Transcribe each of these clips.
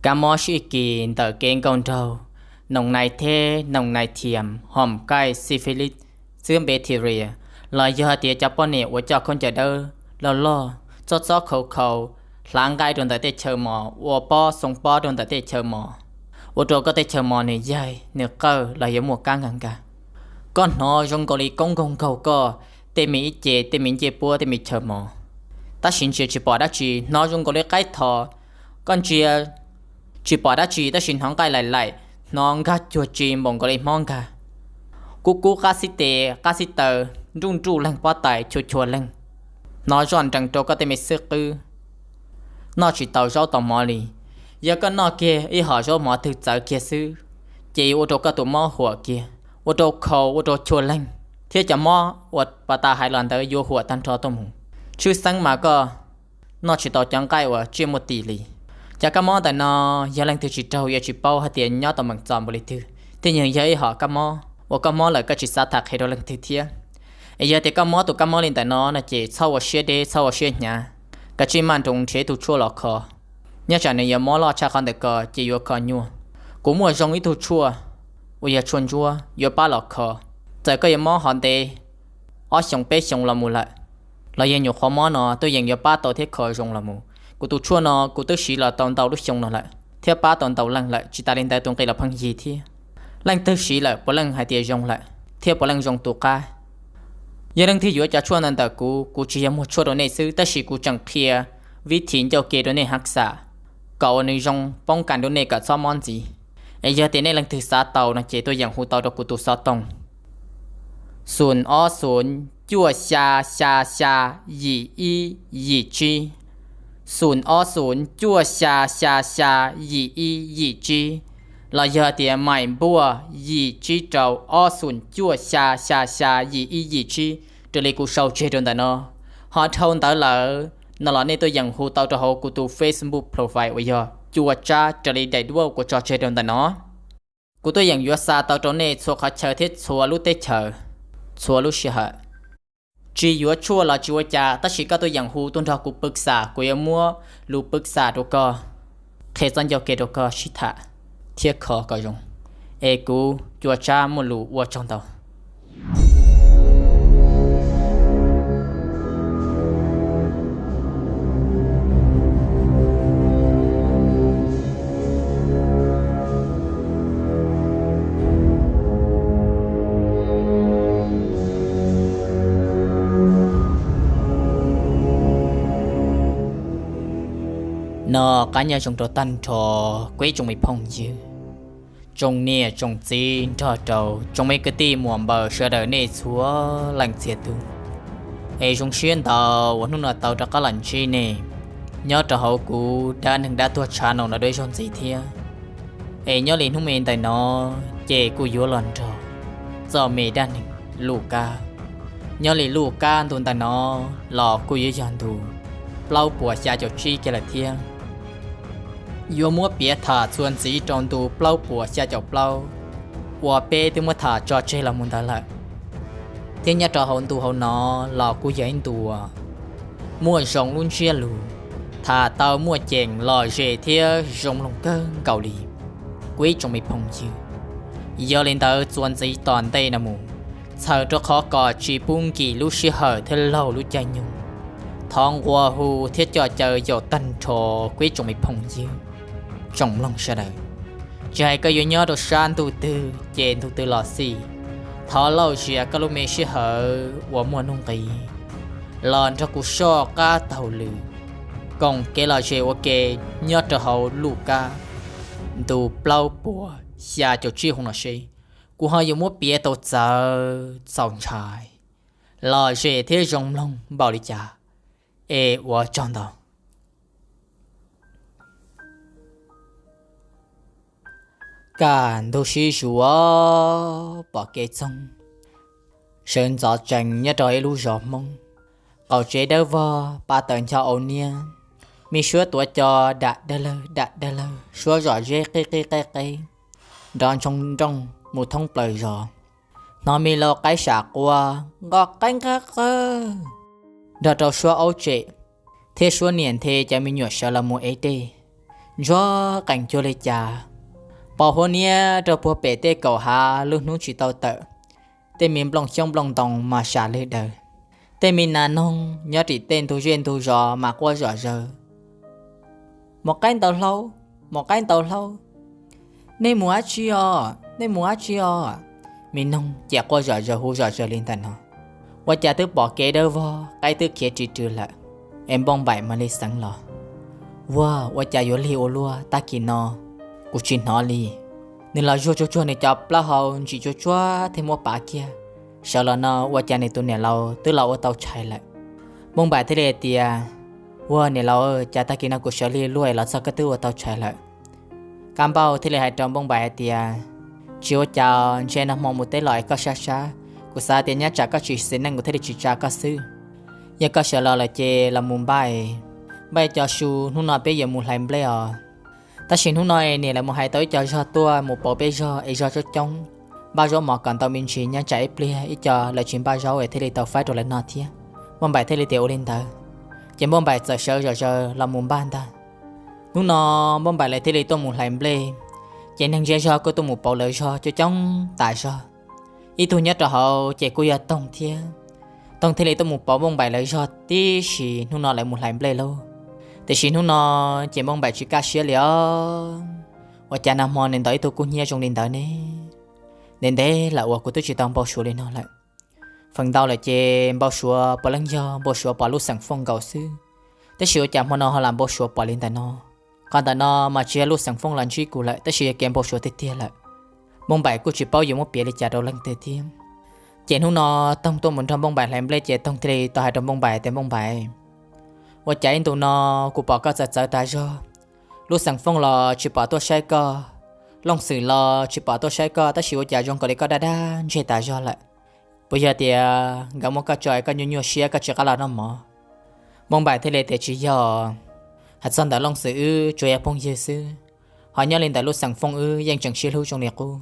Kab mob sib kis ntawm kev nkaug nraug, noos nais theb, noos nais thiam, hom kaij, syphilis, xwb npe thia ria, los yog hais tias cov poj niam uas coj khaub ncaws dawb loj loj, txob txob khau khau, hlav nqaij rau ntawm tej chaw mos, ua pob xoo pob rau ntawm tej chaw mos, ua rau koj tej chaw mos nws yaig nws qawj los yog muaj kab nkag nkag. Koj hnov zoo nkaus li koob nkaug nkaug koj tej me ib ce, tej me ncej puab, tej me chaw mos. Tab sis ntsia tsis pom dab tsi, hnov zoo nkaus li qaib tho. Koj ntsia tsis pom dab tsi tab sis hnov nqaij laim laim, hnov nkag cuag tsi npaum nkaus li hmob nkag. Kub kub qab xib tes qab xib taw, nruj nruj leeg pob tais chua chua leeg. Hnov zoj nrees rau koj tej me xwb qwb. Noj tsis tau zaub tau mov li. Yog koj noj kiag ib hom zaub mov twg txawv kiag xwb, ces yuav ua rau koj tus mob huam kiag, ua rau khau, ua rau chua leeg, thiab cov mob uas pas tas hais los ntawd yuav huam tag nrho tuaj mus. Tshwj xeeb mas koj noj tsis tau cov nqaij uas tsiaj muaj tis li. Cov kab mob ntawm no yog leej twg tsis raug yuav tsis paub hais tias nyob tau meem txom npaum li twg, thiab nws yog ib hom kab mob uas koj mob lawm koj tsis xav tham qhia rau leej twg thiab. Es yog tias koj mob tus kab mob li ntawm no no ces txhob ua siab deb, txhob ua siab hnyav, kav tsij maj nroos nrhiav ib tug tshuaj los kho. Nyob tsam nws yuav mob loj tshaj qhov ntawm ko ces yuav kho nyuaj. Kuv muaj zoo ib tug tshuaj uas yog tshuaj ntsuab yuav pab los kho. Txawm koj yuav mob hov ntev ob xyoos peb xyoos los mus lawm, los yog nyuam qhuav mob no tuaj yeem yuav pab tau thiab kho zoo los mus. Kuv tus tshuaj no kuv twb siv los tau ntau lub xyoo no lawm thiab pab tau ntau leej lawm, tsis tas li ntawd tus nqi los pheej yig thiab. Leej twg siv lawm puav leej hais tias zoo lawm thiab puav leej zoo tu qab. Yog leej twg yuav cov tshuaj ntawm ntawm kuv, kuv tsis yog muag tshuaj rau nej xwb tab sis kuv tseem qhia vib thim ncauj ke rau nej haj xam kom uas nws zoo poob kas rau nej kom txhob mob ntxiv. Es yog tias nej leej twg xav tau no ces tuaj yeem hu tau rau kuv tus xov tooj xoom ob xoom cuaj xya xya xya yim ib yim tsib, xoom ob xoom cuaj xya xya xya yim ib yim tsib, los yog tias maim npuaj yim tsib rau ob xoom cuaj xya xya xya yim ib yim tsib, raws li kuv sau tseg rau ntawm no. Ho dhau ntawd lawm no los nej tuaj yeem hu tau rau hauv kuv tus Facebook profile uas yog Cua Tsab raws li daim duab kuv tso tseg rau ntawm no. Kuv tuaj yeem yuav xa tau rau nej txhua qhov chaw thiab txhua lub teb chaws, txhua lub sij hawm. Tsis yuav tshuaj los tsis ua cas tab sis koj tuaj yeem hu tuaj nrog kuv pwv xam, kuv yuav muab lus pwv xam rau koj, qhia txoj ncauj ke rau koj sib tham thiab kho kom zoo. Es kuv Cua Tsab muaj lus ua tsaug ntau. Noj qab nyob zoo rau tag nrho kuv ib tsoom me phooj ywg, tsoom niam tsoom txiv nrog rau tsoom me kwv tij muam npaws sawv daws nej txhua leej txhia tus. Es zoo siab ntau uas hnub no tau rov qab los ntsib nej nyob rau hauv kuv dab neeg dab tuag channel no dua ib zaug ntxiv thiab. Es nyob li hnub me ntawm no ces kuj yuav los nrog txoj me dab neeg Luj Kab. Nyob li Luj Kab ntu ntawm no los kuj yuav yog ntu plaub puas xya caum tsib kiag lawm thiab. Yuav muab piav tham txuas ntxiv rau ntu plaub puas xya caum plaub uas peb twb muab tham tso tseg los mus ntawd lawm. Thiab nyob rau hauv ntu hauv no los kuj yog ib ntu muaj zoo lub ntsiab lus, tham tau muaj ceem lom zem thiab zoo mloog kawg nkaus li kuv ib tsoom me phooj ywg. Yog li ntawd txuas ntxiv tom ntej no mus, txhawm rau qhov kom tsis pub nkim lub sij hawm thiab laug lub caij nyoog, thov nqua hu thiab coj caw yaum tag nrho kuv ib tsoom me phooj ywg, tsoom mloog sawv daws. Tsis hais koj yuav nyob rau sab ntuj twg ces ntuj twg los xij, thov lauj zias koj lub me sij hawm uas muaj nuj nqis los nrog kuv soj qab taug lw koom kev lom zem ua ke nyob rau hauv Luj Kab ntu plaub puas xya caum tsib hauv no seb kuv ho yuav muab piav tau txawv txaus ntshai, lom zem thiab zoo mloog npaum li cas. Es ua tsaug ntau. Kaj ntug sib zuav pom kev txoog, sawv ntxov tsees nyob rau ib lub zos Hmoob, qaum tsev dawb vog pa taws ncho au niab, me suab tuav co dam dawg lawg dam dawg lawg, suab zom zeb qib qib qeb qeb, nrov ntshoo nrooj mus thoob plaws zos. Hnov me lau qaib sam quaj nqo qaib nqab qawg, nrog rau suab aub tsem thiab suab niam nthe cov me nyuam sawv los mus ev dej. ntsuag qees cuag li cas, pos huab niab rau puag pem tej kaum hav lub hnub tsis tau tawm, tej me nplooj xyoob nplooj ntoo mas sam lwg daws, tej me nas noog nyob tim tej ntug zej ntug zos mas quaj zom zaws. Maum qaib ntaus hlau, maum qaib ntaus hlau, nej mus dab tsi os, nej mus dab tsi os? Me noog ces quaj zom zaws hu zom zaws li ntawm no. Ua cas twb pom kev dawb vog, qaib twb khiav ris rws lawm, es Npauj Npaim mam li xeev los. Ua, ua cas yuav lig ua luaj, tag kis no kuv tsis hnov li. Nws los zuag tsuag tsuag nws cov plaub hau ntsim tsuag tsuag thiab muab pav kiag. Sawv los no ua cas nws tus niam laus twb los ua tau tshais lawm. Npauj Npaim thiaj li hais tias, ua niam laus, cas tag kis no kuv sawv lig luaj es los txog koj twb ua tau tshais lawm. Kab Npauj thiaj li hais rau Npauj Npaim hais tias, tsis ua cas, ntshe nag hmo mus teb los es koj sab sab, kuv xav tias nyab tsam koj tsis xis neej kuv thiaj li tsis tsa koj xwb. Yog koj sawv los lawm ces los mus npaj, npaj cov su, hnub no peb yuav mus hlais nplej os. Tab sis hnub no es niam lawv mus hais tau ib co zog tuaj mus pauv peb zog es zog coob coob, npaj zaub mov kom ntau me ntsis, nyab tsam ib pliag ib co lawv tsis npaj zaub es thiaj li tau faib rau lawv noj thiab. Npauj Npaim thiaj li tias ua li ntawd, ces Npauj Npaim txawm sawv zom zaws los mus npaj ntag. Hnub no Npauj Npaim lawv thiaj li tuaj mus hlais nplej, ces neeg zej zog kuj tuaj mus pauv lawv zog coob coob tas zog. Ib tug nyob rau hauv ces kuj yog Toog thiab. Toog thiaj li tuaj mus pauv Npauj Npaim lawv zog tib si, hnub no lawv mus hlais nplej lauj. Tiam sis hnub no ces Npauj Npaim tsis kaj siab li os. Ua cas nag hmo nws ntaus ib tug kub hnyiab zoo li ntawd ne? Ntev ntev lawm uas kuv twb tsis tau npau suav li no lawm. Feem ntau lawm ces npau suav puav leej yog npau suav pom lub xeem Fooj nkaus xwb, tab sis ua cas hmo no ho lam npau suav pom li ntawm no? Qhov ntawm no mas tsis yog lub xeem Fooj los ntsib kuv lawm, tab sis yog kev npau suav tiag tiag lawm. Npauj Npaim kuj tsis paub yuav muab piav li cas rau leej twg thiab. Ces hnub no Toog tuaj mus nrog Npauj Npaim hlais nplej ces Toog thiaj li tau hais rau Npauj Npaim tias, Npauj Npaim, ua cas ib ntus no kuv pom koj txawv txawv tas zog, lub xeem Fooj los tsis pom tuaj saib koj, Looj Xwm los tsis pom tuaj saib koj, tab sis ua cas zoo nkaus li koj daj daj ntseg tas zog lawm? Puas yog tias nkawd muab koj tso es koj nyuaj nyuaj siab koj tsis qab los noj mov? Npauj Npaim thiaj li tias, tsis yog, hais txog ntawm Looj Xwm wb tsuas yog phooj ywg xwb, ho nyob li ntawm lub xeem Fooj wb yeej tseem sib hlub zoo li qub,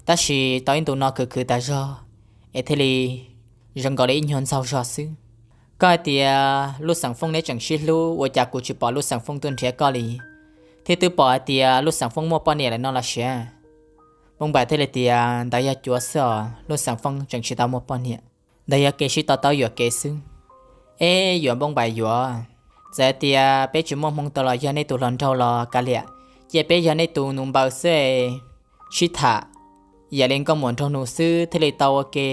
tab sis tau ib ntus no khwv khwv tas zog, es thiaj li zoo nkaus li ib nyuag ntxaug zog xwb. Koj hais tias lub xeem Fooj neb tseem sib hlub, ua cas kuv tsis pom lub xeem Fooj tuaj nrhiav koj li, thiab twb pom hais tias lub xeem Fooj muaj poj niam lawm no los sis? Npauj Npaim thiaj li tias, ntawd yog cuav xwb os, lub xeem Fooj tseem tsis tau muaj poj niam, ntawd yog kev sib to taub yuam kev xwb. Eb yuav Npauj Npaim yuav, txawm hais tias peb tsis muaj hmoo tau los yog nej tus hluas nraug los kav liam, cia peb yog nej tus nus npaws xwb es sib tham ib yam li nkauj muam nraug nus xwb thiaj li tau ua ke.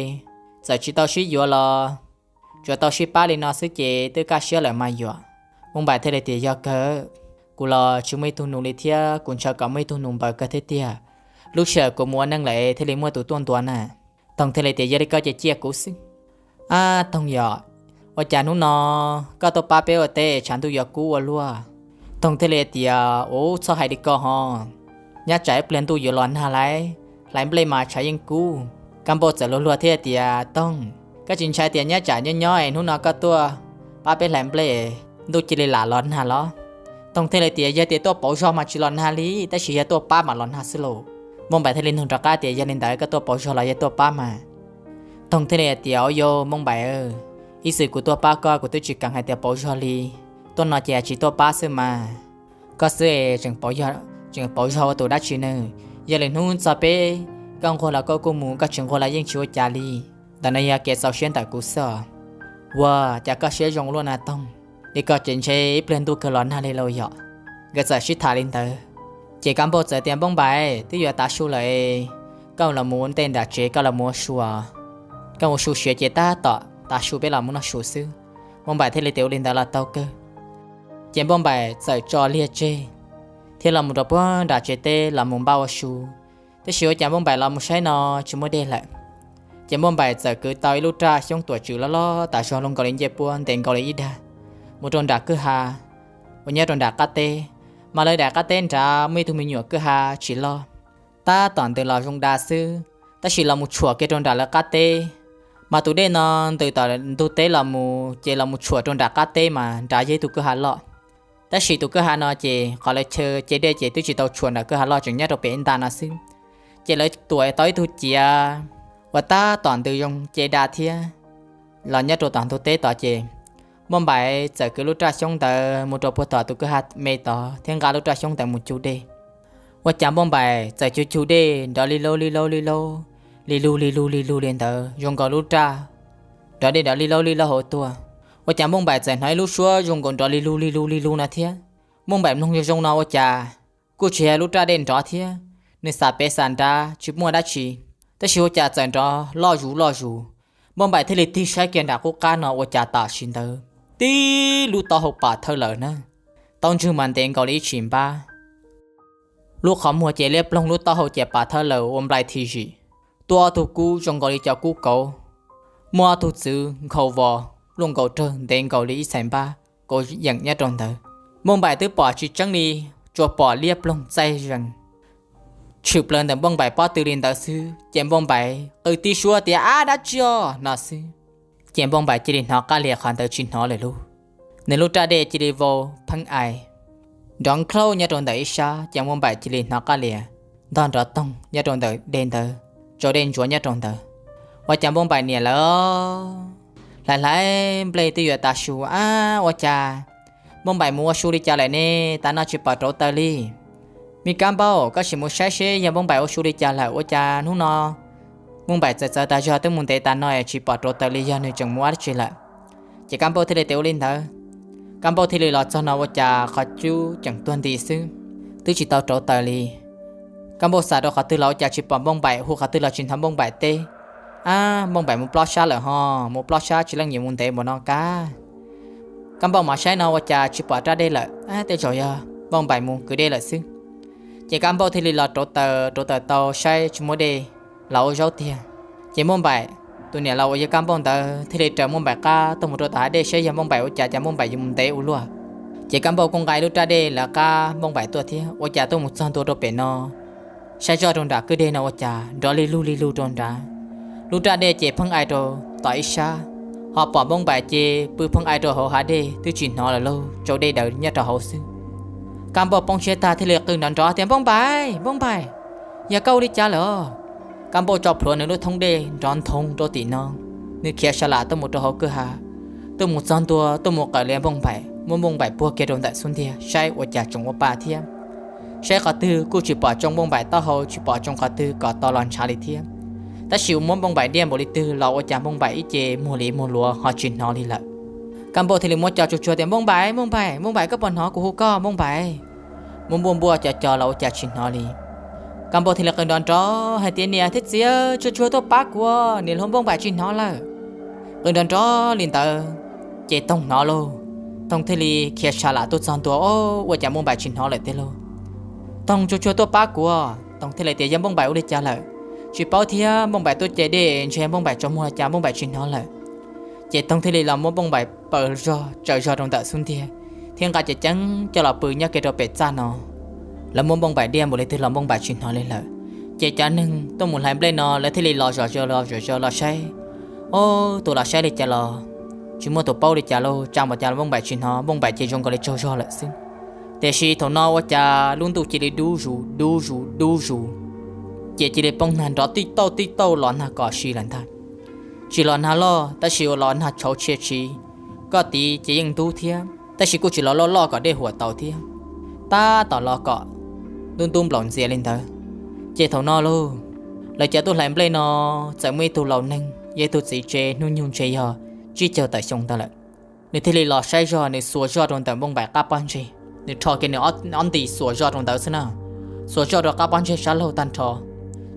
Txawm tsis tau sib yuav los tsuas tau sib pab li no xwb ces twb kaj siab lawm mas yuam. Npauj Npaim thiaj li tias, yog kawg, kuv los tsis muaj ib tug nus li thiab, kuv ntshaw kom muaj ib tug nus npaws kawg thiab tiag. Lub sij hawm kuv mus ua neej lawm thiaj li muaj tus tuaj ntuas na. Toog thiaj li tias, yog li koj ces cia kuv xwb. Ab Toog yom, ua cas hnub no koj tuaj pab peb ua teb tshav ntuj yuav kub ua luaj? Toog thiaj li tias, ub, txhob hais li ko ho, nyab tsam ib pliag ntuj yuav los nag lauj, hlais nplej mas tshav yeej kub. Kab Npauj txawm luag luag thiab tias, Toog, koj tsis ntshai tias nyab tsam nyob nyob es hnub no koj tuaj pab peb hlais nplej, ntuj cia li lam los nag los? Toog thiaj li tias, yog tias tuaj pauv zog mas tsis los nag li, tab sis yog tuaj pab mas los nag xwb lauj. Npauj Npaim thiaj li nug rov qab tias, yog li ntawd koj tuaj pauv zog los yog tuaj pab mas? Toog thiaj li hais tias, ua yog Npauj Npaim, ib txwm kuv tuaj pab koj kuv twb tsis kam hais tias pauv zog li, tuaj no ces tsis tuaj pab xwb mas. Koj xwb es tseem pauv zog ua tus dab tsi ne? Yog lwm hnub txog peb, koj nquag los koj kuj mus, koj tsis nquag los yeej tsis ua cas li. Ntawm no yog kev txaus siab ntawm kuv xwb os. Ua cas koj siab zoo luaj na Toog, li ko ces ntshe ib pliag ntuj kawg los nag li lauj yom. Nkawd txawm sib tham li ntawd, ces Kab Npauj txawm tias, Npauj Npaim, twb yuav tav su lawm, koj los mus ua ntej nram tsev, koj los mus ua su, koj ua su siav ces tab tom tav su peb los mus noj su xwb. Npauj Npaim thiaj li tias, ua li ntawd los tau kawg. Ces Npauj Npaim txawm tso liag tseg thiab los mus rau puag nram tsev teb los mus npaj ua su. Tab sis ua cas Npauj Npaim los mus saib no tsis muaj dej lawm. Ces Npauj Npaim txawm kwv tau ib lub raj xyoob tuam tswm loj loj tas zog, zoo nkaus li ncej puab, ntev nkaus li ib dag, mus rau nram kwj ha uas nyob rau nram qab teb. Mas lawv daim qab teb nrad muaj ib tug me nyuam kwj ha tsis loj, tab tom ntws los zoo da xwb, tab sis los mus tshuam kiag rau nram lawv qab teb. Mas tus dej no ntws tom ntug teb los mus ces los mus tshuam rau nram qab teb mas nrad yog ib tug kwj ha loj. Tab sis tus kwj ha no ces qhov lawv chaw ce dej ces twb tsis tau tshuam nram kwj ha loj, tseem nyob rau pem ib nta no xwb. Ces lawv tuam tau ib tug ciav uas tab tom ntws zoo ce da thiab los nyob rau tom ntug teb tod ces Npauj Npaim txawm kwv lub raj xyoob ntawd mus rau puag tom tus kwj ha me tod thiab nqa lub raj xyoob ntawd mus cug dej. Ua cas Npauj Npaim txawm cug cug dej nrov li laub li laub li laub, li lug li lug li lug li ntawd zoo nkaus lub raj nrov dej nrov li laub li laub hauv tuaj. Ua cas Npauj Npaim txawm hnov ib lub suab zoo nkaus nrov li lug li lug li lug no thiab. Npauj Npaim mloog zoo zoo no ua cas kuj tsis yog lub raj dej nrov thiab, nws xam pem xam nrad tsis muaj dab tsi, tab sis ua cas txawm nrov loj zus loj zus. Npauj Npaim thiaj li tig saib kiag nram qub qab no ua cas tam sim ntawd tib lub taub hau pam thawj lawm na. Taub ntswg mas ntev nkaus li ib tshim npab, lub qhov muag ces liab ploog, lub taub hau ces pam thawj lawm ua nplai thi zim, tuaj ob tug kub zoo nkaus li cov kub kauv, muaj ob tug txwv nkhaus vos luaj nkaus rawg ntev nkaus li ib txhais npab kauv yeem nyob rau ntawd. Npauj Npaim twb pom tsis tseeb li, tsuas pom liab ploog txaij zees tshwm plaws ntawm Npauj Npaim pob tw li ntawd xwb ces Npauj Npaim qw tib suab tias, Ab, dab tsi os? No xwb. Ces Npauj Npaim cia li hnov qab lias, qhov ntawd tsis hnov lawm lauj. Nws lub raj dej cia li vau pheeb ai nrov nklauj nyob rau ntawm ib sab ces Npauj Npaim cia li hnov qab lias ntog nrov toog nyob rau ntawm dej ntawd, tsau dej ntsuav nyob rau ntawd. Ua cas Npauj Npaim niam lawv hlais hlais nplej twb yuav tav su, Ab, ua cas Npauj Npaim mus ua su li cas lawm ne? Tav no tsis pom rauv taws li. Me Kab Npauj, koj sim mus saib seb yog Npauj Npaim ua su li cas lawm, ua cas hnub no Npauj Npaim txawv txawv tas zog twb mus ntev tas no es tsis pom rauv taws li, yog nws tseem mus ua dab tsi lawm? Ces Kab Npauj thiaj li tias ua li ntawd. Kab Npauj thiaj li los txog no ua cas qhov cub tseem tuag nti xwb, twb tsis tau rauv taws li. Kab Npauj xav rau qhov twg los ua cas tsis pom Npauj Npaim, hu qhov twg los tsis hnov Npauj Npaim teb. Ab, Npauj Npaim mus plob sab lawm ho, mus plob sab tsis leej niam mus ntev npaum no Kab. Kab Npauj mam saib no ua cas tsis pom raj dej lawm, tej zaum yog Npauj Npaim mus kwv dej lawm xwb. Ces Kab Npauj thiaj li los rauv taws, rauv taws tau saib tsis muaj dej los ua zaub tiag. Ces Npauj Npaim tus niam laus uas yog Kab Npauj ntawd thiaj li raws Npauj Npaim qab tuaj mus rau tom hav dej saib yog Npauj Npaim ua cas, cas Npauj Npaim yuav mus ntev ua luaj. Ces Kab Npauj kuj nqa ib lub raj dej lawv qab Npauj Npaim tuaj thiab, ua cas tuaj mus txog ntua rau pem no, saib zoj rau nram kwj deg no ua cas nrov li lug li lug rau nrad. Lub raj dej ces pheej ai rau tom ib sab, ho pom Npauj Npaim ces pw pheej ai rau hauv hav dej twb tsis hnov lawm lauj, tsau dej daws nyob rau hauv xwb. Kab Npauj poob siab tag thiaj li qw nrov nrov tias, Npauj Npaim, Npauj Npaim, yog koj ua li cas lawm? Kab Npauj tso plhuav nws lub thoob dej nrov nthoov rau tim no, nws khiav sa lam tuaj mus rau hauv kwj ha, tuaj mus txog ntua tuaj mus qawm li Npauj Npaim, muab Npauj Npaim puag kiag rau ntawm xub ntiag saib ua cas tseem ua pa thiab. Saib qhov twg kuj tsis pom tsoo Npauj Npaim taub hau, tsis pom tsoo qhov twg kom to los ntshav li thiab. Tab sis muab Npauj Npaim diaj npaum li twg los ua cas Npauj Npaim ib ce muag li muag luav ho tsis hnov li lawm. Kab Npauj thiaj li muab co tsuag tsuag tias, Npauj Npaim, Npauj Npaim, Npauj Npaim, koj puas hnov kuv hu koj, Npauj Npaim? Muab npuaj npuaj co co los ua cas tsis hnov li. Kab Npauj thiaj li qw nrov nrov hais tias, Niam thiab txiv, tsuag tsuag tuaj pab kuv, niam hluas Npauj Npaim tsis hnov lawm. Qw nrov nrov li ntawd, ces Toog hnov lauj. Toog thiaj li khiav sa lam tuaj txog ntua, Ua cas Npauj Npaim tsis hnov lawm tiag lauj? Toog, tsuag tsuag tuaj pab kuv. Toog thiaj li tias, Yog Npauj Npaim ua li cas lawm? Tsis paub thiab, Npauj Npaim tuaj ce dej ntshe Npauj Npaim tsaus muag cas Npauj Npaim tsis hnov lawm. Ces Toog thiaj li los muab Npauj Npaim paws zog tsaws zog rau ntawm xub ntiag, thiab nqa ceev ceev coj los pw nyob kiag rau pem txaj no. Lawv muab Npauj Npaim diaj npaum li twg los Npauj Npaim tsis hnov li lawm. Ces cov neeg tuaj mus hlais nplej no lawv thiaj li los zom zaws los zom zaws los saib. Ob tug los saib li cas los tsis muaj tus paub li cas lauj, tsa npaum cas los Npauj Npaim tsis hnov, Npauj Npaim ces zoo nkaus li tsaug zog lawm xwb. Tiam sis thaum no ua cas lub ntuj cia li dub zus dub zus dub zus, ces cia li poob nag nrov tij tauj tij tauj los nag kom si lawm ntag. Tsis los nag loj tab sis ua los nag tshauv tshia tshiv, koj tiv ces yeej ntub thiab, tab sis kuj tsis los loj loj kom dej huam tau thiab, tab tom los kom ntub ntub nplaum ntxias li ntawd. Ces thaum no lauj, lawv cov tuaj hlais nplej no txawm muaj ib tug laus neeg yog ib tug txiv tsev hnub nyoog ntshe yog tsib caug tawm xyoo ntawd lawm. Nws thiaj li los saib zog, nws xuas zoj rau ntawm Npauj Npaim qab pob ntseg, nws rho kiag nws ob nti xuas zoj rau ntawd xwb na, xuas zoj rau qab pob ntseg sab laug tag nrho.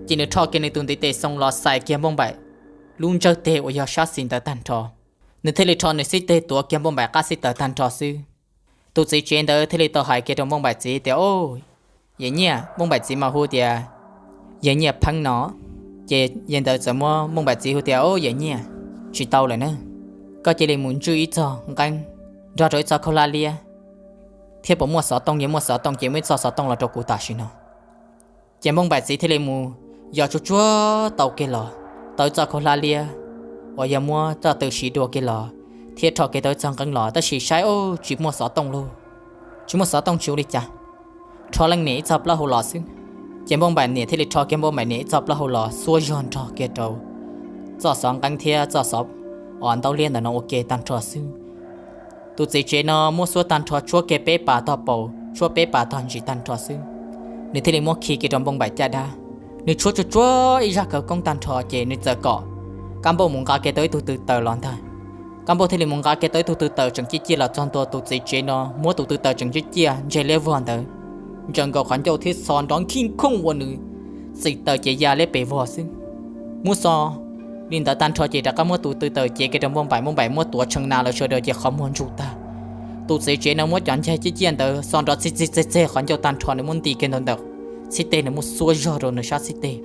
Ces nws rho kiag nws tus ntiv tes xoo los xais kiag Npauj Npaim lub ntsawj teg uas yog sab xis ntawd tag nrho. Nws thiaj li rho nws xib teg tuav kiag Npauj Npaim qab xib taws tag nrho xwb. Tus txiv tsev ntawd thiaj li tau hais kiag rau Npauj Npaim txiv tias, Au, yawm Nyiaj. Npauj Npaim txiv mas hu tias yawg Nyiaj Pheeb no. Ces yawg ntawd txawm muab Npauj Npaim txiv hu tias, Au, yawm Nyiaj, tsis tau lawm na, koj cia li mus ntswj ib txog nqeeb nrog rau ib txog khaub hlab liab, thiab puas muaj xov tooj, yog muaj xov tooj ces muab ib txog xov tooj los rau kuv tam sim no. Ces Npauj Npaim txiv thiaj li mus yos tsuag tsuag tau kiag los, tau ib txoj khaub hlab liab uas yog muab txoj tw siv dua kiag los, thiab rho kiag tau ib txog nqeeb los, tab sis saib, Au, tsis muaj xov tooj lauj. Tsis muaj xov tooj tsis ua li cas, rho leej niam ib txoj plaub hau los xwb. Ces Npauj Npaim niam thiaj li rho kiag Npauj Npaim niam ib txoj plaub hau los xuab zog nrog kiag rau txoj xov nqeeb thiab txoj xov os ntaub liab ntawm no ua ke tag nrho xwb. Tus txiv tsev no muab xuab tag nrho, tshuab kiag peb pas tog paus, tshuab peb pas tog ntsis tag nrho xwb, nws thiaj li muab khi kiag rau Npauj Npaim caj dab. Nws tshuab tsuag tsuag ib zaj khawv koob tag nrho ces nws txawm kom Kab Npauj mus nqa kiag tau ib tug tw taws los ntag. Kab Npauj thiaj li mus nqa kiag tau ib tug tw taws tseem ciaj ciaj los txog ntua tus txiv tsev no, muab tus tw taws tseem ciaj ciaj ntseg liab vog ntawd, ntsaws nkaus qhov ncauj thiab xo nrov nkij khooj ua nws txim taws ces ya liab pes vog xwb. Muab xo li ntawd tag nrho ces rov qab muab tus tw taws cev kiag rau Npauj Npaim, Npauj Npaim muab tuav tshee na lawm sawv daws ces qhov muag ntsuj tag. Tus txiv tsev no muab cov ncaig ciaj ciaj ntawd xo nrov txij txij txeg txeg qhov ncauj tag nrho, nws muab nti kiag ntawm ntawm txhib teg, nws muab xuab zog rau nws sab txhib teg,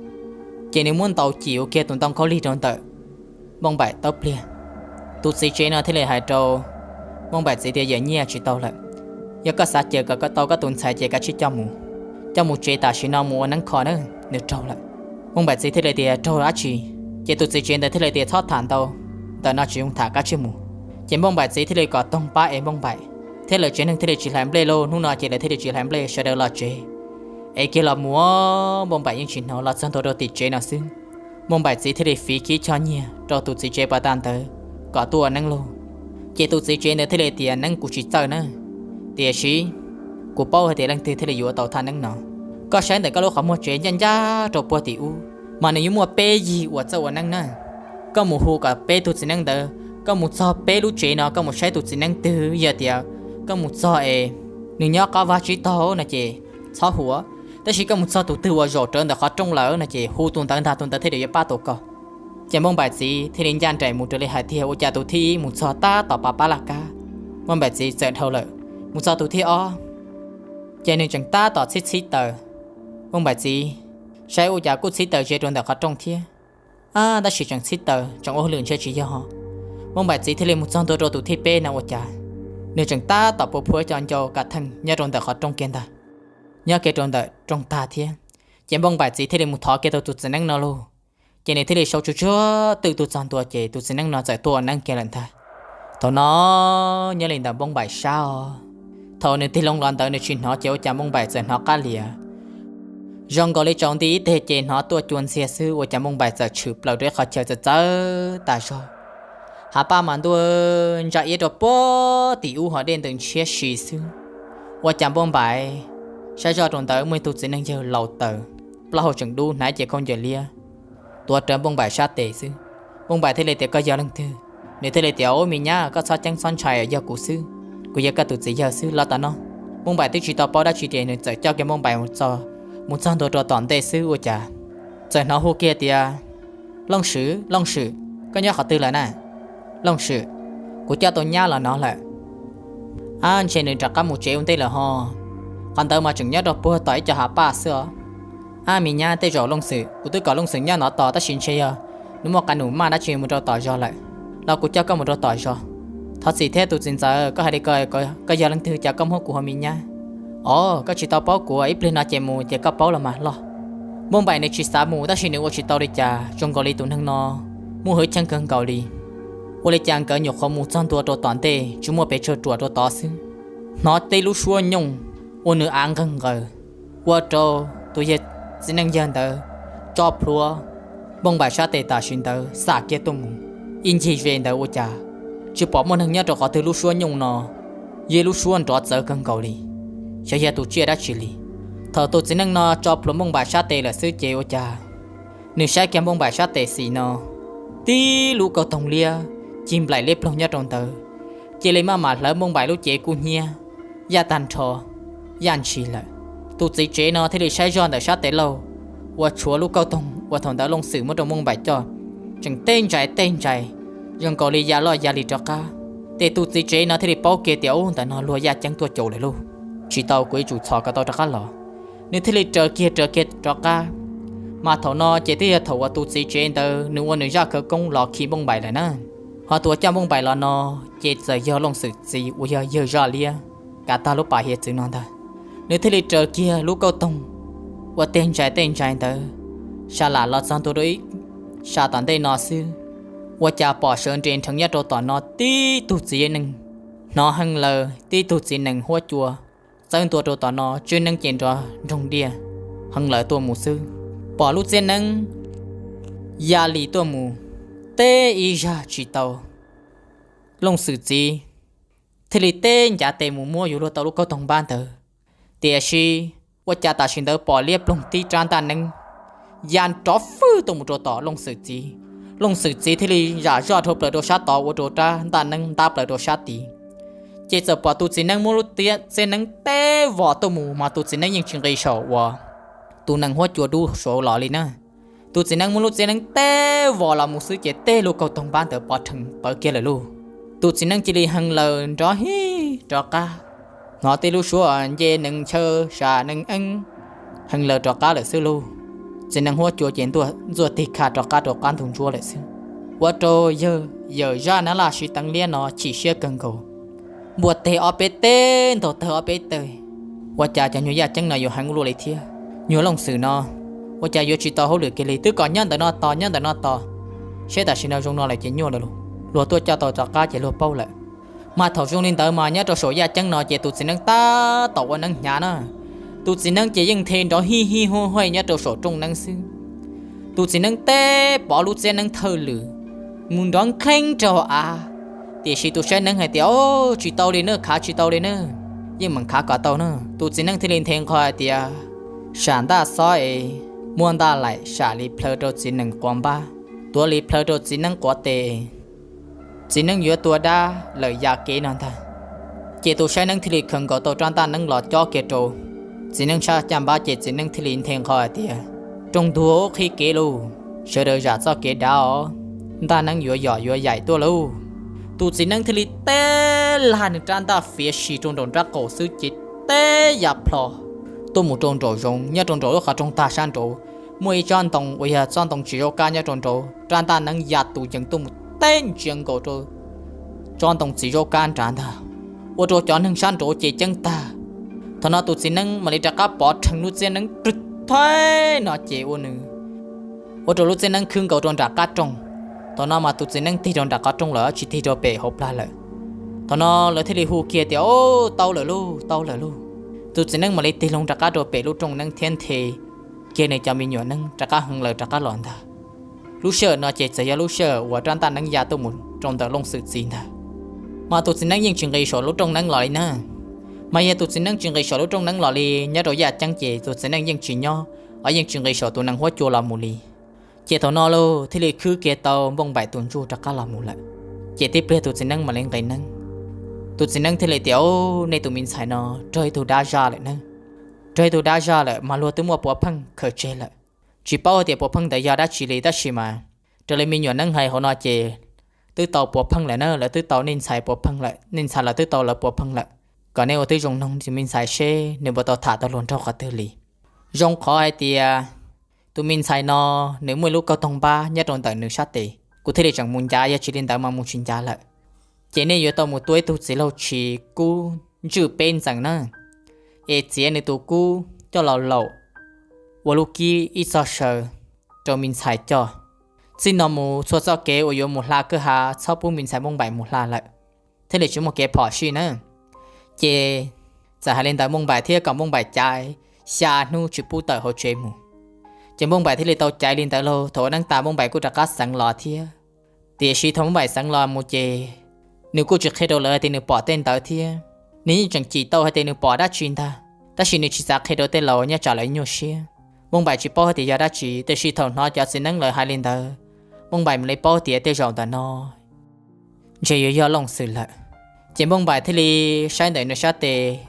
ces nws muab ntaus cim ua kiag tus ntoo khaub lig rau ntawm Npauj Npaim tawb pliag. Tus txiv tsev no thiaj li hais rau Npauj Npaim txiv tias, Yawm nyiaj, tsis tau lawm. Yog koj xav cawm kom tau koj tus ntxhais ces kav tsij coj mus, coj mus tsev tam sim no mus ua neeb kho na, nws raug lawm. Npauj Npaim txiv thiaj li tias, Raug dab tsi? Ces tus txiv tsev ntawd thiaj li tias, Txhob tham ntau, ntawm no tsis zoo tham, kav tsij mus. Ces Npauj Npaim txiv thiaj li kom toog pab es Npauj Npaim thiab lawv tsev neeg thiaj li tsis hlais nplej lauj. Hnub no ces lawv thiaj li tsis hlais nplej, sawv daws los tsev es kiag los mus. Npauj Npaim yeej tsis hnov, los txog ntua rau tim tsev no xwb, Npauj Npaim txiv thiaj li fiv khib choj nyiaj rau tus txiv tsev pas tas ntawd kom tuaj ua neeb lauj. Ces tus txiv tsev ntawd thiaj li tias, Neeb kuv tsis txawj na, tiam sis kuv paub hais tias leej twg thiaj li yuav tau thaj neeb no. Koj saib ntawm koj lub qhov muag tsev ncaj ncaj rau puag tim ub, mas nws yuav muaj peb yig uas txawj ua neeb na. Koj mus hu kom peb tug txiv neeb ntawd, koj mus txog peb lub tsev no, koj mus saib tus txiv neeb twg, yog tias koj mus txog es nws nyob qab vaj tsib taug no ces txhob hu. Tab sis koj mus txog tus twg uas zaum rawv ntawm qhov rooj lawm no ces hu tus ntawd ntag, tus ntawd thiaj li yuav pab tau koj. Ces Npauj Npaim txiv thiaj li ncaj nraim mus raws li hais tiag, ua cas tus thib ib mus txog tab tom pav pab laj kab, Npauj Npaim txiv txawm dhau lawm. Mus txog tus thib ob, ces nws tseem tab tom txhib txhib taws. Npauj Npaim txiv saib ua cas kuj txhib taws ze rau ntawm qhov rooj thiab, ab, tab sis tseem txhib taws tseem ua hauj lwm ntshe tsis yog. Npauj Npaim txiv thiaj li mus txog ntua rau tus thib peb no ua cas nws tseem tab tom pua phua cov ncau kav theej nyob rau ntawm qhov rooj kiag ntag, nyob kiag rau ntawm rooj tag thiab. Ces Npauj Npaim txiv thiaj li mus thov kiag tau tus txiv neeb no lauj. Ces nws thiaj li sau tsuag tsuag twj tug txog ntua ces tus txiv neeb no txawm tuaj ua neeb kiag lawm ntag. Thaum no nyob li ntawm Npauj Npaim sab os, thaum nws tig loo los ntawd nws tsis hnov ces ua cas Npauj Npaim txawm hnov qab lias zoo nkaus li tsaus nti ib teg ces hnov tuaj cua ntxiag xwb, ua cas Npauj Npaim txawm tshwm plaws rau ib qhov chaw txawv txawv tas zog. Hav paj mas ntuj, ntsa iab rau puag tim ub ho dej ntws ntshiab si xwb. Ua cas Npauj Npaim saib zoj rau ntawd muaj ib tug txiv neej yawg laus taws, plaub hau tseem dub, hnav cev khaub ncaws liab, tuav rawv Npauj Npaim sab tes xwb. Npauj Npaim thiaj li tias, Koj yog leej twg? Nws thiaj li tias, Ub, me nyab, koj txhob ceeb txhob ntshai, yog kuv xwb, kuv yog koj tus txiv yawg xwb, los tom no. Npauj Npaim twb tsis tau paub dab tsi ces nws txawm coj kiag Npauj Npaim mus txog, mus txog ntua rau tom ntej xwb ua cas txawm hnov hu kiag tias, Looj Swm, Looj Swm, koj nyob qhov twg lawm na? Looj Swm, kuv coj tau nyab los no lawm. Ab, ntshe nws rov qab mus tsev ua ntej lawm ho. Qhov ntawd mas tseem nyob rau puag tom ib co hav paj xwb os. Ab, me nyab, tej zaum Looj Xwm, kuv twb kom Looj Xwm nyob no tos tab sis ntshe yog nws muaj qee num maj dab tsi mus rau tom zos lawm, los kuv coj koj mus rau tom zos. Thov txim thiab tus txiv ntxawm, koj hais li ko, koj yog leej twg cas koj muab kuv hu me nyab? Os, koj tsis tau paub kuv, ib pliag no ces mus ces koj paub los mas loj. Npauj Npaim nws tsis xav mus tab sis nws ua tsis tau li cas, zoo nkaus li tus neeg no muaj hwj chim kawg nkaus li. Ua li cas nkawd nyuam qhuav mus txog ntua rau tom ntej tsis muaj pes tsawg ruam rau tod xwb, hnov tej lub suab nyooj ua nws av nqawg nqaws, ua rau tus yawg txiv neej yawg ntawd tso plhuav Npauj Npaim sab tes tam sim ntawd xam kiag tuaj mus. Ib ncig ze ntawd ua cas tsis pom muaj neeg nyob rau qhov twg, lub suab nyooj no yog lub suab nrov txawv kawg nkaus li, xyov yog tus tsiaj dab tsi li. Thaum tus txiv neej no tso plhuav Npauj Npaim sab tes lawm xwb ces ua cas nws saib kiag Npauj Npaim sab tes xis no, tib lub kauj toog liab cig nplaim liab ploog nyob rau ntawd, cia li maj mam hlawv Npauj Npaim lub cev kub hnyiab yaj tag nrho, yaj ntshis lawm. Tus txiv tsev no thiaj li saib zoj ntawm sab tes laug uas tshuav lub kauj toog uas thaum ntawd Looj Xwm muab rau Npauj Npaim coj, tseem tej ntsais tej ntsais zoo nkaus li ya loj ya li rov qab. Ces tus txiv tsev no thiaj li paub kiag tias, Ub, ntawm no luag yaj ceeb tuaj caum lawm lauj, tsis tau, kuv yuav tsum txhom kom tau rov qab los. Nws thiaj li raws kiag raws kiag rov qab. Mas thaum no ces twb yog thaum uas tus txiv tsev ntawd nws ua nws zaj khawv koob los khi Npauj Npaim lawm na. Ho tus uas coj Npauj Npaim los no ces txawm yog Looj Xwm txiv uas yog yawg zaj liab kav tag lub pas hiav txwv no ntag. Nws thiaj li raws kiag lub kauj toog uas tej ntsais tej ntsais ntawd sa lam los txog ntua rau ib sab tom ntej no xwb, ua cas pom sawv nres nrheev nyob rau tom no tib tug txiv neej hnov heev lawm, tib tug txiv nees huab cua txawb ntua rau tom no, tswb neeb ces nrov nroog diaj heev lawm tuaj mus xwb. Pom lub txiab neeb ya li tuaj mus, teb ib zaj tsis tau. Looj Xwm txiv thiaj li teb ncav tes mus muab yuav luag tau lub kauj toog npab ntawd. Tiam sis ua cas tam sim ntawd pom liab ploog tib rab ntaj neeb ya nrov fwj tuaj mus rau tom Looj Xwm txiv. Looj Xwm txiv thiaj li zam zoj dhau plaws rau sab tod ua rau rab ntaj neeb ntab plaws rau sab tid. Ces txawm pom tus txiv neeb muab lub txiab neeb teb vos tuaj mus mas tus txiv neeb yeej tsis nqis saum uas tus nees huab cua dub saud los li na. Tus txiv neeb muab lub txiab neeb teb vos los mus xwb ces tej lub kauj toog npab ntawd pov rhees pawv kiag lawm lauj. Tus txiv neeb cia li hee laws nrov hib rov qab, hnov tej lub suab nce nees ntshaw sam nees eeb, hee laws rov qab lawm xwb lauj. Txiv neeb huab cua ces ntxuaj tig kha rov qab rau qab ntug ntsuab lawm xwb. Ua rau yawg yawm zaj nab laj siv teev liab no chim siab kawg nkaus, npuaj teg ob peb teg, ntaug tawg ob peb tawg. Ua cas cov nyuag yaj ceeb no yuav heev ua luaj li thiab? Nyuag Looj Xwm no ua cas yuav tsis tau hauj lwm kiag li, twb kom nyob ntawm no tos nyob ntawm no tos, seb tam sim no zoo no lawm ces nyuaj lawm lauj. Luag tuaj coj tau rov qab ces luag paub lawm. Mas thaum zoo li ntawd mas nyob rau saum yaj ceeb no ces tus txiv neeb tab tom ua neeb hnyav na. Tus txiv neeb ces yeej nthe nrov hij hij huaj huaj nyob rau saum rooj neeb xwb. Tus txiv neeb teb pov lub txiab neeb thawj lwm mus nrov nkheeb rau av. Tiam sis tus saib neeb hais tias, Au, tsis tau li na, khav tsis tau li na. Yeej meem khav kom tau na. Tus txiv neeb thiaj li nthe nqho hais tias, Sam ntaj xob es muaj ntaj laim sam li plhaw rau txiv neeb quav npab, tuav li plhaw rau txiv neeb quav tes, txiv neeb yuav tua dab lawm ya kev no ntag. Ces tus saib neeb thiaj li khaws nkaus tau rab ntaj neeb los cob kiag rau txiv neeb sab caj npab ces txiv neeb thiaj li nthe nqho hais tias, Rooj ntug, qhib kev lauj, sawv daws zam txoj kev dav os, ntaj neeb yuav yom yuav yaim tuaj lauj. Tus txiv neeb thiaj li teb lag nws rab ntaj fiav si rau nraum nraub qaum xwb ces teb ya plho tuaj mus rau nraum zoov, nyob rau nraum lub qhov rooj tag sab nraud muaj ib tsob ntoo uas yog tsob ntoo txiv zaub kab nyob rau nraud, rab ntaj neeb ya tus yees tuaj mus teb ntsia nkaus rau tsob ntoo txiv zaub kab nrad ntag, ua rau cov neeg sab nraud ces ceeb tag. Thaum no tus txiv neeb mam li rov qab pov rhees lub txiab neeb rwg thaib no ces ua nws, ua rau lub txiab neeb khwb nkaus rau nram qab rooj. Thaum no mas tus txiv neeb tig rau nram qab rooj lawm tsis tig rau pem hauv plag lawm. Thaum no lawv thiaj li hu kiag tias, Au, tau lawm lauj, tau lawm lauj. Tus txiv neeb mam li tig loo rov qab rau pem lub rooj neeb thiab nthe kiag nws cov me nyuam neeb rov qab heev lawm rov qab los ntag. Lub sij hawm no ces txawm yog lub sij hawm uas rab ntaj neeb ya tuaj mus rau ntawm Looj Xwm txiv ntag. Mas tus txiv neeb yeej tsis nqis saum lub rooj neeb los li na. Mas yog tus txiv neeb tsis nqis saum lub rooj neeb los li, nyob rau yaj ceeb ces tus txiv neeb yeej tsis nyob, los yeej tsis nqis saum tus nees huab cua los mus li. Ces thaum no lauj thiaj li khwb kiag tau Npauj Npaim tus ntsuj rov qab los mus lawm. Ces tib pliag tus txiv neeb mam li nqis neeb. Tus txiv neeb thiaj li tias, Au, nej tus me ntxhais no raug ib tug dab zaj lawm na. Raug ib tug dab zaj lawm mas luag twb muaj puav pheej khaws tseg lawm. Tsis paub hais tias puav pheej ntawd yog dab tsi li tab sis mas raws li me nyuam neeb hais hauv no ces twb tau puav pheej lawm na, lawv twb tau nej ntxhais puav pheej lawm, nej ntxhais los twb tau lawv puav pheej lawm. Kom nej ua tib zoo noog tus me ntxhais seb nws puas tau tham tau hluas nraug qhov twg li. Zoo qhov hais tias tus me ntxhais no nws muaj ib lub kauj toog npab nyob rau ntawm nws sab tes, kuv thiaj li tseem mus ncav, yog tsis li ntawd mas mus tsis ncav lawm. Ces nej yuav tau mus tua ib tug txiv laug tshis kub ntswj peb ntxees na, es txiav nws tus kub coj los laum ua lub kib ib txog saw rau me ntxhais coj. Txij no mus txhua txoj kev uas yuav mus hla kwj ha txhob pub me ntxhais Npauj Npaim mus hla lawm, thiaj li tsis muaj kev phom sij na. Ces txawm hais li ntawd Npauj Npaim thiab kom Npauj Npaim caiv xya hnub tsis pub tawm hauv tsev mus. Ces Npauj Npaim thiaj li tau caiv li ntawd lauj. Thaum ua neeb tas Npauj Npaim kuj rov qab xeev los thiab. Tiam sis thaum Npauj Npaim xeev los mus ces nws kuj tsis qhia rau lawv hais tias nws pom tej ntawd thiab. Nws yeej tseem cim tau hais tias nws pom dab tsi ntag, tab sis nws tsis xav qhia rau tej laus nyob tsam lawv nyuaj siab. Npauj Npaim tsis paub hais tias yog dab tsi, tiam sis thaum hnov cov txiv neeb lawv hais li ntawd, Npauj Npaim mam li paub tias tej zaum ntawm no ntshe yuav yog Looj Xwm lawm. Ces Npauj Npaim thiaj li saib ntawm nws sab tes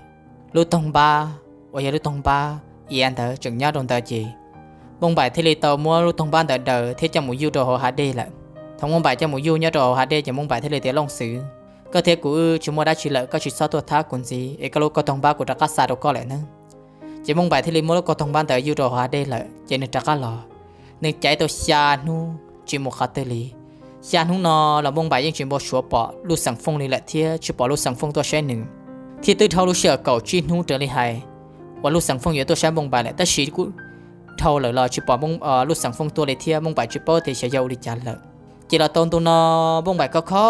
lub toog npab uas yog lub toog npab iav ntawd tseem nyob rau ntawd ces Npauj Npaim thiaj li tau muab lub toog npab ntawd daws thiab coj mus yuj rau hauv hav dej lawm. Thaum Npauj Npaim coj mus yuj nyob rau hauv hav dej ces Npauj Npaim thiaj li tias, Looj Xwm, koj thiab kuv wb tsis muaj dab tsi lawm, koj tsis txhob tuaj thab kuv ntxiv es koj lub kauj toog npab kuv rov qab xa rau koj lawm na. Ces Npauj Npaim thiaj li muab lub kauj toog npab ntawd yuj rau hauv hav dej lawm ces nws rov qab los. Nws caiv tau xya hnub tsis mus qhov twg li. Xya hnub no los Npauj Npaim yeej tsis npau suav pom lub xeem Fooj li lawm thiab tsis pom lub xeem Fooj tuaj saib nws. Thiab twb dhau lub sij hawm kaum tsib hnub raws li hais uas lub xeem Fooj yuav tuaj saib Npauj Npaim lawm tab sis kuj dhau lawm los tsis pom lub xeem Fooj tuaj li thiab Npauj Npaim tsis paub tias xyov yog ua li cas lawm. Ces los tau ntu no Npauj Npaim kho kho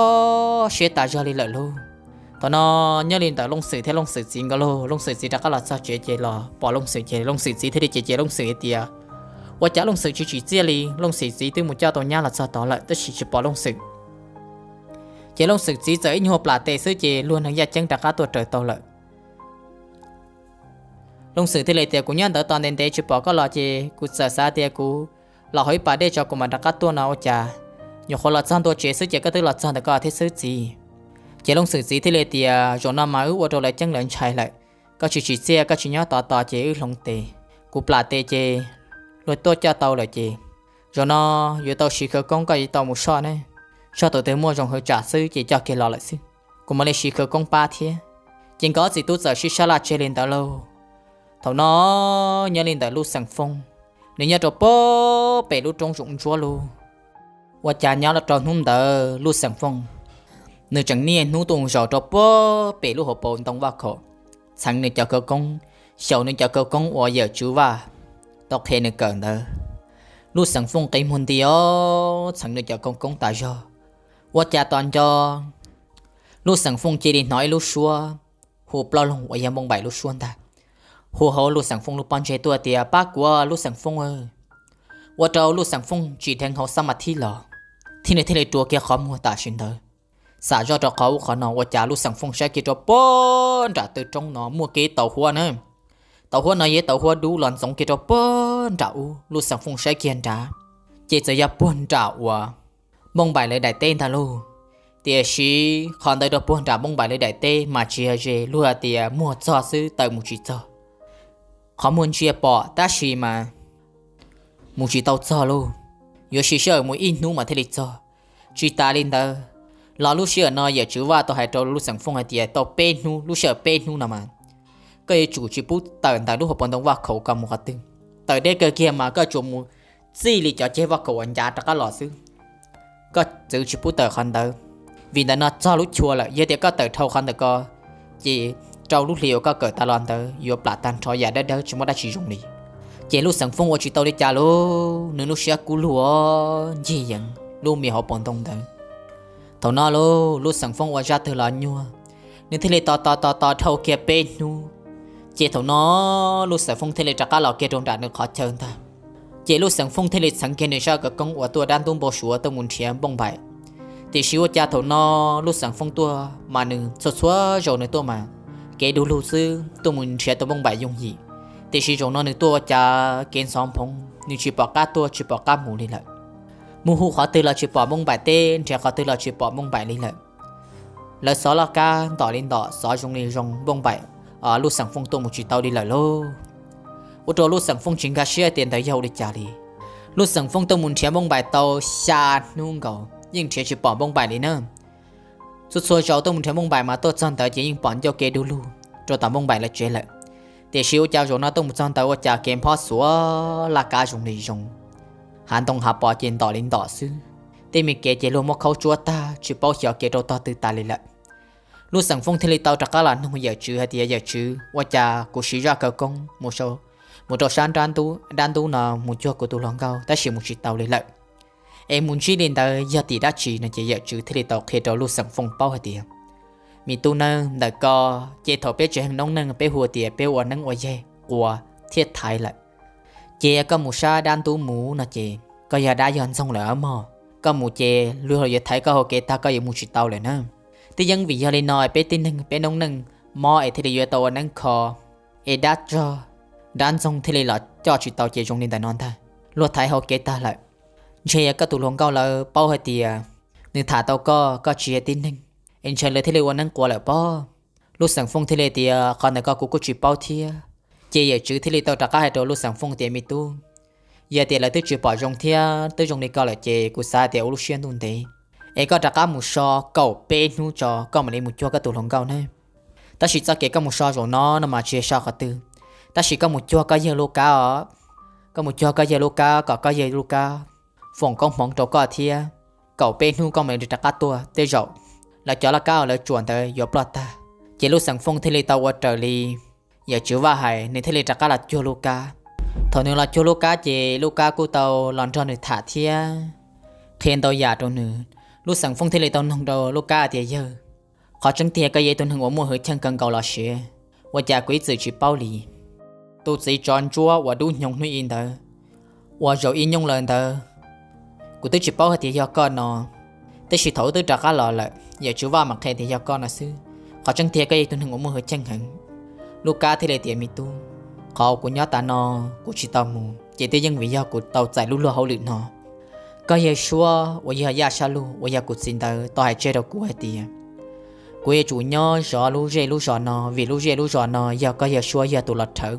siab tas zog li lawm lauj. Thaum no nyob li ntawm Looj Xwm thiab Looj Xwm txiv nkawd lauj, Looj Xwm txiv rov qab los txog tsev ces los pom Looj Xwm ces Looj Xwm txiv thiaj li cem cem Looj Xwm hais tias, ua cas Looj Xwm tsis tsim txiaj li, Looj Xwm txiv twb mus coj tau nyab los txog tod lawm tab sis tsis pom Looj Xwm. Ces Looj Xwm txiv txawm ib nyuag plam tes xwb ces luag neeg yaj ceeb rov qab tuaj raws tau lawm. Looj Xwm thiaj li tias, kuv nyob ntawd tos ntev ntev tsis pom koj los ces kuv txawm xav tias kuv los hauv ib pas dej tso kuv mam rov qab tuaj no ua cas nyuam qhuav los txog ntua tsev xwb ces koj twb los txog ntawm koj thiab xwb txiv. Ces Looj Xwm txiv thiaj li tias, zaum no mas wb ua rau lawv ceeb lawv ntshai lawm, koj tsis tsim txiaj koj tsis nyob tos tos ces wb hloov tes, kuv plam tes ces luag tuaj coj tau lawm ces zaum no yuav tau siv khawv koob koj yuav tau mus soj ne, soj tus twg muaj zoo hwv tsam xwb ces coj kiag los lawm xwb, kuv mam li siv khawv koob pab thiab. Ces nkawd ob txiv tub txawm sib sab laj tseg li ntawd lauj. Thaum no nyob li ntawm Lub Xeem Fooj, nws nyob rau puag pem lub roob zoov ntsuab lug. Ua cas nyob rau hnub ntawd Lub Xeem Fooj nws tseem niaj hnub tuaj mus zaum rau puag pem lub hauv paus ntoo vaj khaum, txheev nws cov khawv koob, xyaum nws cov khawv koob uas yawm tswv Vaj tau qhia nws kawm ntawd. Lub Xeem Fooj qi muag nti os, txheev nws cov khawv koob tas zog. Ua cas tos nco Lub Xeem Fooj cia li hnov ib lub suab hu plaub loog uas yog Npoo Npaim lub suab ntag, hu hauv Lub Xeem Fooj lub pob ntseg tuaj tias, pab kuv Lub Xeem Fooj, ua rau Lub Xeem Fooj tsim dheev hauv xab ma thib los, thiab nws thiaj li rua kiag qhov muag tam sim ntawd. Xam zoj rau qhov ub qhov no ua cas Lub Xeem Fooj saib kiag rau puag nram tw roob no muaj kiag tauv huab na. Tauv huab no yog tauv huab dub los ntxoov kiag rau puag nram ub, Lub Xeem Fooj saib kiag nrad ces txawm yog puag nram uas Npoo Npaim lawv daim teb ntag lauj. Tiam sis qhov ntawd rau puag nram Npoo Npaim lawv daim teb mas tsis yog ze, luag hais tias muag txog xwb tawm mus tsis txog. Qhov muag ntsia pom tab sis mas mus tsis tau txog lauj, yuav siv sij hawm mus ib hnub mas thiaj li txog. Tsis tas li ntawd los lub sij hawm no yawm tswv Vaj tau hais rau Lub Xeem Fooj hais tias tau peb hnub, lub sij hawm peb hnub no mas koj yuav tsum tsis pub tawm ntawm lub hauv paus ntoo vaj khaum ko mus qhov twg. Tawm deb kawg kiag mas koj tsuas mus txij li cov ceg vaj khaum uas ncav rov qab los xwb, koj txwv tsis pub tawm qhov ntawd. Vim ntawm no txog lub chua lawm, yog tias koj tawm dhau qhov ntawm ko ces rau lub hli uas koj kawm tas los ntawd yuav plam tag nrho yam dawb dawb tsis muaj dab tsi zoo li. Ces Lub Xeem Fooj ua tsis tau li cas lauj, nws lub siab kub lug ncig yees lub me hauv paus ntoo ntawd. Thaum no lauj, Lub Xeem Fooj ua zaj twg los nyuaj, nws thiaj li tos tos tos tos dhau kiag peb hnub. Ces thaum no Lub Xeem Fooj thiaj li rov qab los kiag rau nram nws qhov chaw ntag. Ces Lub Xeem Fooj thiaj li txheev kiag nws sab khawv koob uas tuaj dab ntub npau suav tuaj mus nrhiav Npoo Npaim. Tiam sis ua cas thaum no Lub Xeem Fooj tuaj mas nws txhua txhua zaus nws tuaj mas kev du lug xwb, tuaj mus nrhiav tau Npoo Npaim yooj yim. Tiam sis zaum no nws tuaj ua cas kev ntxhov nphoov, nws tsis pom qab tuaj tsis pom qab mus li lawm. Mus hu qhov twg los tsis pom Npoo Npaim teb, nrhiav qhov twg los tsis pom Npoo Npaim li lawm. Lawv xov laj kab ntom li ntom, xov zoo li zoo, Npoo Npaim, Lub Xeem Fooj tuaj mus tsis tau li lawm lauj. Ua rau Lub Xeem Fooj tsis nkag siab tias ntawd yog ua li cas li. Lub Xeem Fooj tuaj mus nrhiav Npoo Npaim tau xya hnub nkaus yeej nrhiav tsis pom Npoo Npaim li na. Txhua txhua zaus tuaj mus nrhiav Npoo Npaim mas tuaj txog ntawd ces yeej pom ncauj ke du lug rau tom Npoo Npaim lawv tsev lawm. Tiam sis ua cas zaum no tuaj mus txog ntawd ua cas kev nphob xuav laj kab zoo li zoo, hav ntoo hav pos ces ntom li ntom xwb. Tej me kev ces luag muab khaub tsuab tag tsis paub xyov kev rau tog twg tas li lawm. Lub Xeem Fooj thiaj li tau rov qab los noog yawm tswv hais tias, yawm tswv, ua cas kuv siv zaj khawv koob mus rau sab dab ntub no mus cuag kuv tus hluas nkauj tab sis mus tsis tau li lawm, es mus ntsib li ntawd yog tim dab tsi no? Ces yawm tswv thiaj li tau qhia rau Lub Xeem Fooj paub hais tias, me tub nawb, ntawm ko ces thaum peb tseem noob neej peb hu tias peb ua neeb ua yaig quas thiab thaiv lawm. Ces koj mus sab dab ntub mus no ces koj yog dab yog ntxoog lawm mog. Koj mus ces luag yuav thaiv koj hauv kev tag koj yuav mus tsis tau lawm na. Twb yeej vim yog li no peb tib neeg peb noob neej mob es thiaj li yuav tau ua neeb kho, es dab tsog dab ntxoog thiaj li los coj tsis tau ces zoo li ntawm no ntag. Luag thaiv hauv kev tag lawm. Ntshe yog koj tus hluas nkauj lawv paub hais tias nws tham tau koj, koj tsis yog tib neeg, es ntshe lawv thiaj li ua neeb quas lawm pob. Lub Xeem Fooj thiaj li tias, qhov ntawm ko kuv kuj tsis paub thiab. Ces yawm tswv thiaj li tau rov qab hais rau Lub Xeem Fooj tias, me tub, yog tias lawv twb tsis pom zoo thiab twb zoo li ko lawm ces kuv xav tias ua lub siab ntuj ntev, es koj rov qab mus so kaum peb hnub tso koj mam li mus cuag koj tus hluas nkauj na. Tab sis txoj kev koj mus so zaum no no mas tsis yog so qhov twg, tab sis koj mus cuag koj yawg Lub Kab os. Koj mus cuag koj yawg Lub Kab kom koj yawg Lub Kab foom koob hmoov rau koj thiab. Kaum peb hnub koj mam li rov qab tuaj, tej zaum lawv cov laj kab uas lawv tsuam ntawd yuav ploj tag. Ces Lub Xeem Fooj thiaj li tau ua raws li yawm tswv Vaj hais, nws thiaj li rov qab los cuag Lub Kab. Thaum nws los cuag Lub Kab ces Lub Kab kuj tau los nrog nws tham thiab qhia ntau yam rau nws. Lub Xeem Fooj thiaj li tau noog rau Lub Kab tias, yawg, qhov tseeb tiag koj yog ib tug neeg uas muaj hwj chim kawg nkaus los sis ua cas kuv ib txwm tsis paub li? Tus txiv tsov ntsuab uas dub hnyoo hnub i ntawd uas zaum ib nyooj lawm ntawd, kuv twb tsis paub hais tias yog koj no, tab sis thaum wb twb rov qab los lawm, yawm tswv Vaj mam qhia tias yog koj no xwb. Qhov tseeb tiag koj yog ib tug neeg uas muaj hwj chim heev. Lub Kab thiaj li tias, me tub, qhov kuv nyob tas no kuv tsis tau mus ces twb yeej vim yog kuv tau txais lub luag hauj lwm no. Koj yawg suab uas yog Yaj Sab Lug uas yog kuv txiv ntawd tau hais tseg rau kuv hais tias kuv yuav tsum nyob zov lub zej lub zos no, vim lub zej lub zos no yog koj yawg suab yog tus los rhawv.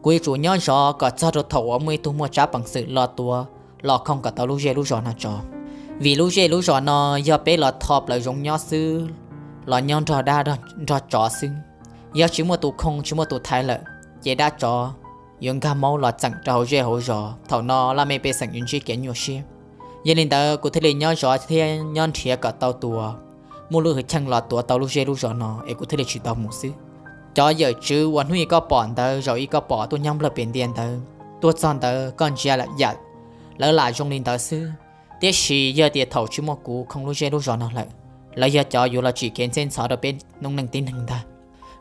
Kuv yuav tsum nyob zov kom txog rau thaum uas muaj ib tug muaj tsab peev xwm los tuav los khooj kom tau lub zej lub zos no tso. Vim lub zej lub zos no yog peb los tho plaws zoov nyob xwb, los nyob nrog dab nrog tsov xwb. Yog tsis muaj tus khooj tsis muaj tus thaiv lawm, ces dab tsov yuav nkag maub los txeem rau hauv zej hauv zos. Thaum no laj mej pej xeem yuav ntsib kev nyuaj siab. Yog li ntawd kuv thiaj li nyob zov thiab nyob nrhiav kom tau tus muaj lub hwj chim los tuav tau lub zej lub zos no es kuv thiaj li tsis tau mus xwb. Cov yawm tswv uas hnub ib koj pom ntawd zaum ib koj pom tuaj nyob nplawg pem ntia ntawd, tuaj txog ntawd koj ntsia yam lawv lam zoo li ntawd xwb. Tiam sis yog tias thaum tsis muaj kuv khooj lub zej lub zos no lawm, lawv yog cov yuav los tsim kev ntxheb ntxhov rau peb noob neej tib neeg ntag.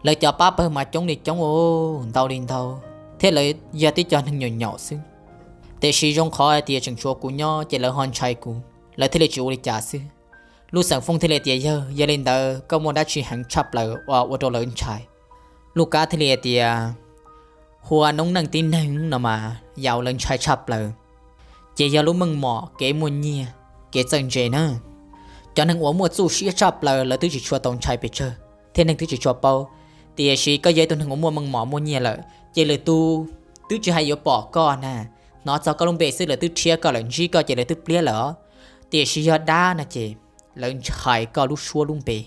Lawv cov pab pawg mas coob li coob, ntau li ntau, thiab lawv yog tib co neeg nyaum nyaum xwb. Tiam sis zoo qhov hais tias tseem tshuav kuv nyob ces lawv ho ntshai kuv, lawv thiaj li tsis ua li cas xwb. Lub xeem Fooj thiaj li tias, yawg, yog li ntawd koj muaj dab tsi heev tshaj plaws uas ua rau lawv ntshai? Lub Kab thiaj li tias, hu ua noob neej tib neeg no mas yam uas lawv ntshai tshaj plaws ces yog lub meej mom, kev muaj nyiaj, kev txawj ntse na. Cov neeg uas muaj txuj siab tshaj plaws lawv twb tsis tshua tau ntshai pes tsawg thiab neeg twb tsis tshua paub. Tiam sis koj yog ib tug neeg uas muaj meej mom muaj nyiaj lawm ces lwm tus twb tsis hais yuav pom koj na, hnov txog koj lub npe xwb lawv twb rhiab koj lawm, ntsib koj ces lawv twb pliab lawm os. Tiam sis yog dab no ces lawv ntshai koj lub suab lub npe,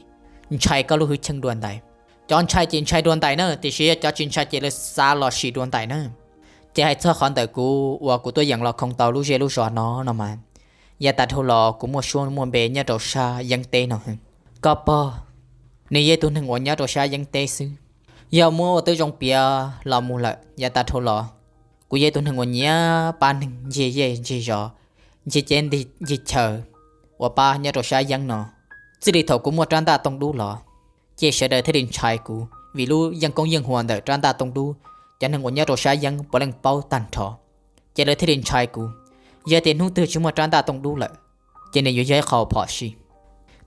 ntshai koj lub hwj chim dua ntais. Cov ntshai ces ntshai dua ntais na, tiam sis yog cov tsis ntshai ces lawv xav los sim dua ntais na. Ces hais txog qhov ntawm kuv uas kuv tuaj yeem los khooj tau lub zej lub zos no no mas, yav tas dhau los kuv muaj suab muaj npe nyob rau sab Yeeb teb no. Koj pog, nws yog ib tug neeg uas nyob rau sab Yeeb teb xwb. Yog muab ua tib zoo piav los mus lawm yav tas dhau los, kuv yog ib tug neeg uas nyiam pab neeg ncig zej ncig zos, ncig teb ncig chaw, uas pab nyob rau sab Yeeb no. Txij li thaum kuv muaj rab ntaj tooj dub los, ces sawv daws thiaj li ntshai kuv vim lub yeej koob yeej huas ntawm rab ntaj tooj dub, cov neeg uas nyob rau sab Yeeb puav leej paub tag nrho. Ces lawv thiaj li ntshai kuv. Yog tias hnub twg tsis muaj rab ntaj tooj dub lawm, ces nws yuav yog ib qho phom sij.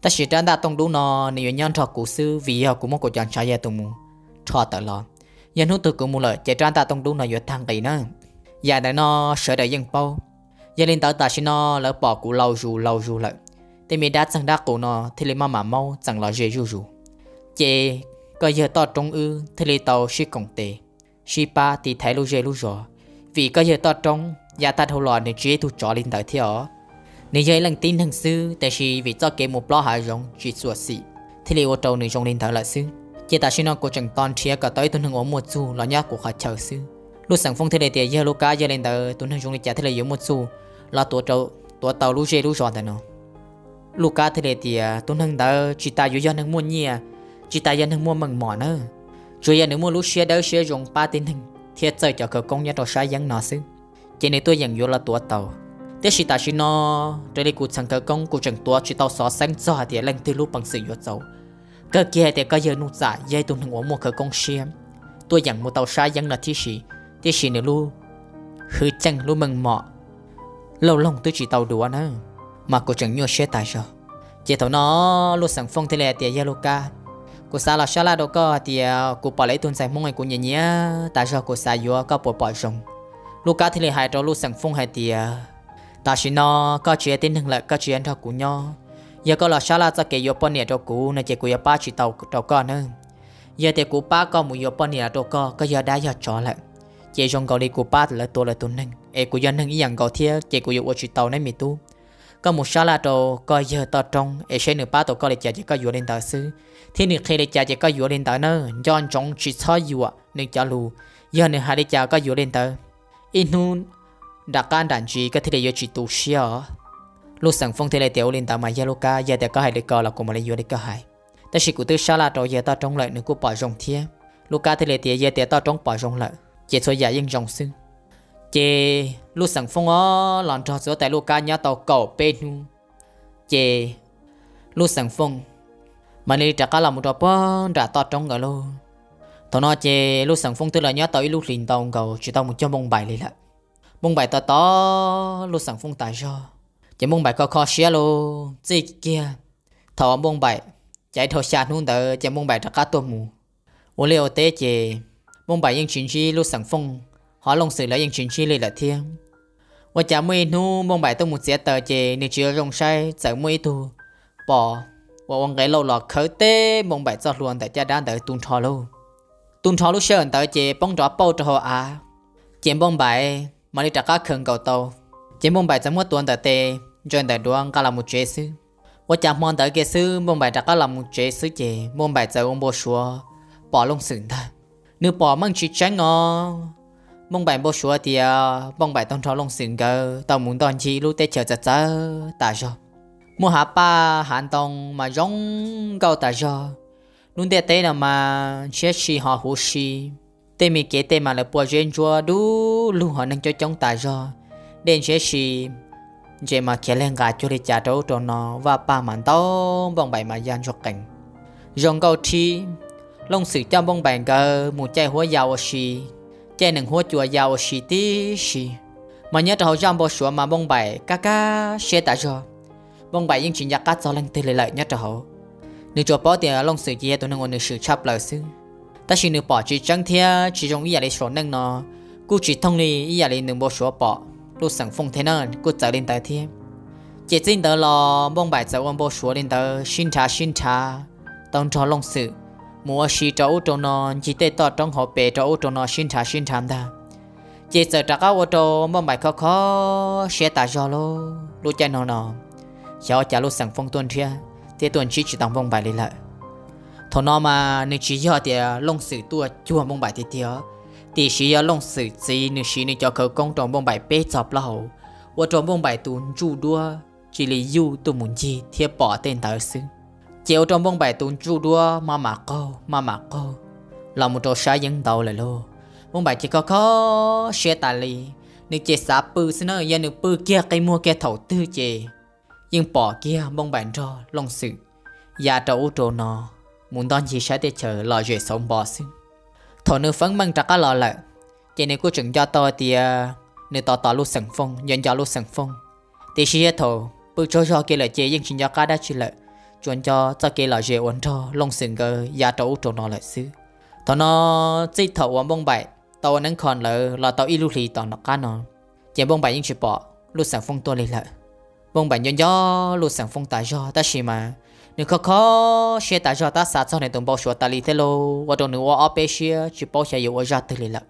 Tab sis rab ntaj tooj dub no nws yuav nyob nrog kuv xwb vim yog kuv muab kuv cov ntshav yog tus mus rho tawm los. Yog hnub twg kuv mus lawm ces rab ntaj tooj dub no yuav tag nqis na. Yam ntawm no sawv daws yeej paub. Yog li ntawd tam sim no lawv pom kuv laus zus laus zus lawm, tej me dab txeeg dab qus no thiaj li maj mam maub txeem los ze zuj zus. Ces koj yawg toj roob wb thiaj li tau sib koom tes, sib pab tiv thaiv lub zej lub zos. Vim koj yawg toj roob yav tag dhau los nws tsis yog ib tug tsov li ntawd thiab os. Nws yog ib leej tib neeg xwb, tiam sis vim txoj kev mus plob hav zoov tsis txuam xim thiaj li ua rau nws zoo li ntawd lawm xwb. Ces tam sim no kuv tseem tos nrhiav kom tau ib tug neeg uas muaj txuj los nyob kuv qhov chaw xwb. Lub xeem Fooj thiaj li tias, yawg Lub Kab, yog li ntawd tus neeg zoo li cas thiaj li yuav muaj txuj los tuav tau lub zej lub zos ntawm no? Lub Kab thiaj li tias, tus neeg ntawd tsis tas yuav yog neeg muaj nyiaj, tsis tas yog neeg muaj meej mom nawb, tsuas yog nws muaj lub siab dawb siab zoo pab tib neeg thiab txawj cov khawv koob nyob rau sab Yeeb no xwb, ces nws tuaj yeem yuav los tuav tau. Tiam sis tam sim no raws li kuv txheem khawv koob kuv tseem tuav tsis tau xov xeeb txog hais tias leej twg lub peev xwm yuav txaus. Kawg kiag hais tias koj yawg Nuj Txam yog ib tug neeg uas muaj khawv koob siab, tuaj yeem mus tau sab Yeeb no tib si, tiam sis nws lub hwj chim lub meej mom lauj loog twb tsis tau duav na, mas kuv tseem nyuaj siab tas zog. Ces thaum no Lub Xeem Fooj thiaj li hais tias, yawg Lub Kab, kuv xav los sab laj rau koj hais tias kuv pom lawv ib tug ntxhais Hmoob es kuv nyiam nyiam tas zog, kuv xav yuav, koj puas pom zoo? Lub Kab thiaj li hais rau Lub Xeem Fooj hais tias, tam sim no koj tsis yog tib neeg lawm, koj tsis yog nrog kuv nyob. Yog koj los sab laj txoj kev yuav poj niam rau kuv no ces kuv yuav pab tsis tau rau koj nawb. Yog tias kuv pab koj mus yuav poj niam los rau koj, koj yog dab yog tsov lawm, ces zoo nkaus li kuv pab lawv tua lawv tus neeg, es kuv yog neeg ib yam nkaus thiab ces kuv yuav ua tsis tau neb me tub. Koj mus sab laj rau koj yawg Toj Roob es saib nws pab tau koj li cas ces koj yuav li ntawd xwb, thiab nws qhia li cas ces koj yuav li ntawd na. Nco ntsoov tsis txhob yuam nws cov lus, yog nws hais li cas koj yuav li ntawd. Ib hnub nram qab nram ntsis koj thiaj li yuav tsis tu siab os. Lub Xeem Fooj thiaj li tias, ua li ntawd mas yawg Lub Kab, yog tias koj hais li ko los kuv mam li yuav li koj hais. Tab sis kuv twb sab laj rau yawg Toj Roob lawm, nws kuj pom zoo thiab. Lub Kab thiaj li tias, yog tias Toj Roob pom zoo lawm ces txhua yam yeej zoo xwb. Ces Lub Xeem Fooj os los nrog txiv huab tais Lub Kab nyob tau kaum peb hnub, ces Lub Xeem Fooj mam li rov qab los mus rau puag nram Toj Roob nkawd lauj. Thaum no ces Lub Xeem Fooj twb los nyob tau ib lub hlis ntau nkaus tsis tau mus cog npauj npaim li lawm. Npauj npaim tos tos Lub Xeem Fooj tas zog, ces npauj npaim kho kho siab lauj, txij kiag Thaum uas Npauj Npaim caiv dhau xya hnub ntawd ces Npauj Npaim rov qab tuaj mus ua liaj ua teb ces Npauj Npaim yeej tsis ntsib Lub Xeem Fooj, hos Looj Xwm lawv yeej tsis ntsib li lawm thiab. Ua cas muaj ib hnub Npauj Npaim tuaj mus txiav taws ces nws tsis zoo saib txawm muaj ib tug pos uas ua nqe lauj los khawb teb Npauj Npaim txoj hlua ntawm caj dab ntawd tu nrho lauj. Tu nrho lub sij hawm ntawd ces poob nrov pauj rau hauv av, ces Npauj Npaim mam li rov qab khaws nkaus tau. Ces Npauj Npaim txawm muab tuav ntawm tes, ntsaws ntawm duav nqa los mus tsev xwb. Ua cas hmo ntawd kiag xwb Npauj Npaim rov qab los mus tsev xwb ces Npauj Npaim txawm ua npau suav pom Looj Xwm ntag. Nws pom meej tsis tseeb os. Npauj Npaim npau suav tias Npauj Npaim tau nrog Looj Xwm nkawd tau mus ntoj ncig ib lub teb chaws txawv txawv tas zog. Muaj hav paj hav ntoo mas zoo nkauj tas zog. Lub ntiaj teb no mas ntshiab si ho huv si. Tej me kev tej mas lawv pua zeb ntsuab dub lug ho neeg coob coob tas zog. Dej ntshiab si, ntses mas khiav lig nqa cuag li cas rau ub rau no, vaj paj mas ntau Npauj Npaim mas ya ntsuag qees. Zoo nkauj thiab, Looj Xwm coj Npauj Npaim nkawd mus caij huab ya ua si, caij nees huab cua ya ua si tib si. Mas nyob rau hauv zaj npau suav mas Npauj Npaim kaj kaj siab tas zog. Npauj Npaim yeej tsis nco qab txog leej twg li lawm nyob rau hauv. Nws tsuas paub tias Looj Xwm ces yog tus neeg uas nws swm tshaj plaws xwb. Tab sis nws pom tsis tseeb thiab tsis zoo ib yam li saum neej no, kuj tsis thooj li ib yam li nws npau suav pom Lub Xeem Fooj thiab na, kuj txawv li ntawd thiab. Ces txij ntawd los Npauj Npaim txawm ua npau suav li ntawd sib nrhav sib nrhav, tau nrog Looj Xwm mus ua si rau ub rau no, ncig tej toj roob hauv pes rau ub rau no sib nrhav sib nrhav ntag. Ces txawm rov qab ua rau Npauj Npaim kho kho siab tas zog lauj. Lub caij no no, xyov ua cas Lub Xeem Fooj tuaj nrhiav thiab tuaj ntsib tsis tau Npauj Npaim li lawm. Thaum no mas nws tsis yog tias Looj Xwm tuaj cuag Npauj Npaim tiag tiag, tiam sis yog Looj Xwm txiv nws siv nws cov khawv koob rau Npauj Npaim peb txog plaub hau, ua rau Npauj Npaim tus ntsuj duab cia li yuj tuaj mus ncig thiab pom tej ntawd xwb. Ces ua rau Npauj Npaim tus ntsuj duab maj mam qaug maj mam qaug los mus rau sab yeeb ntau lawm lauj. Npauj Npaim ces kho kho siab tas li, nws ces xav pw xwb na, yog nws pw kiag qi muag kiag thaum twg ces yeej pom kiag Npauj Npaim nrog Looj Xwm ya rau ub rau no, mus ntoj ncig sab teb chaws lom zem xauv npo xwb. Thaum nws feeb meej rov qab los lawm, ces nws kuj tseem nco tau tias nws tos tos Lub Xeem Fooj, nco nco Lub Xeem Fooj. Tiam sis yog thaum pw tsaug zog kiag lawm ces yeej tsis nco qab dab tsi lawm, tsuas nco txoj kev lom zem uas nrog Looj Xwm nkawd ya rau ub rau no lawm xwb. Thaum no txij thaum uas Npauj Npaim tau ua neeb kho lawv los tau ib lub hlis tom qab no, ces Npauj Npaim yeej tsis pom Lub Xeem Fooj tuaj li lawm. Npauj Npaim nco nco Lub Xeem Fooj tas zog tab sis mas nws kho kho siab tas zog tab xav txog nws tus npau suav tas li thiab lauj, ua rau nws ua ob peb siab tsis paub xyov yuav ua zaj twg li lawm.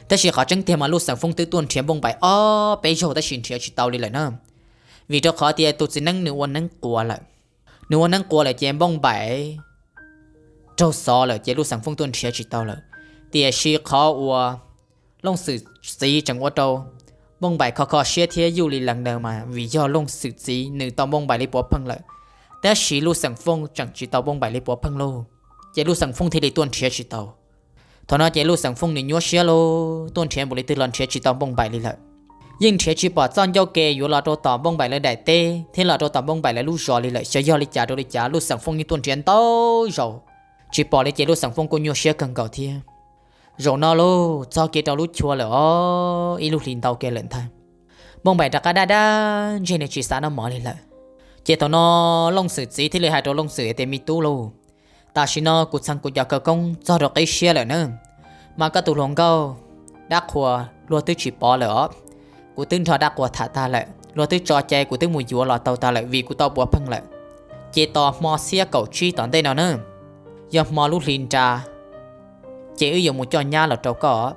Tab sis qhov tseeb tiag mas Lub Xeem Fooj twb tuaj nrhiav Npauj Npaim ob peb zaug tab sis nrhiav tsis tau li lawm na, vim rau qhov tias tus txiv neeb nws ua neeb quav lawm. Nws ua neeb quav lawm ces Npauj Npaim raug xov lawm ces Lub Xeem Fooj tuaj nrhiav tsis tau lawm. Tiam sis qhov uas Looj Xwm txiv tseem ua rau Npauj Npaim kho kho siab thiab yuj li lees ntawd mas vim yog Looj Xwm txiv nws tau Npauj Npaim li puav pheej lawm, tab sis Lub Xeem Fooj tseem tsis tau Npauj Npaim li puav pheej lauj, ces Lub Xeem Fooj thiaj li tuaj nrhiav tsis tau. Thaum no ces Lub Xeem Fooj nws nyuaj siab lauj, tuaj nrhiav npaum li twg los nrhiav tsis tau Npauj Npaim li lawm. Yeej nrhiav tsis pom txoj ncauj ke yuav los rau tom Npauj Npaim lawv daim teb thiab los rau tom Npauj Npaim lawv lub zos li lawm, xyov yog li cas rau li cas Lub Xeem Fooj yeej tuaj nrhiav ntau zaus tsis pom li ces Lub Xeem Fooj kuj nyuaj siab kawg nkaus thiab. Zaum no lauj, txog kiag rau lub chua lawm os, ib lub hlis ntau kiag lawm ntag. Npauj Npaim rov qab dab dab ntseg, nws tsis xav noj mov li lawm. Ces thaum no Looj Xwm txiv thiaj li hais rau Looj Xwm tias, me tub lauj, tam sim no kuv txheev kuv cov khawv koob txog rau qib siab lawm na, mas koj tus hluas nkauj Dab Qhuas luag twb tsis pov lawm os. Kuv twb nrog Dab Qhuas tham tag lawm, luag twb tso cai kuv twb mus yuav los tau tag lawm vim kuv tau puav pheej lawm. Ces tos hmo xiab kaum tsib tom ntej no na, yog hmo lub hli nra, ces wb yuav mus coj nyab los rau koj.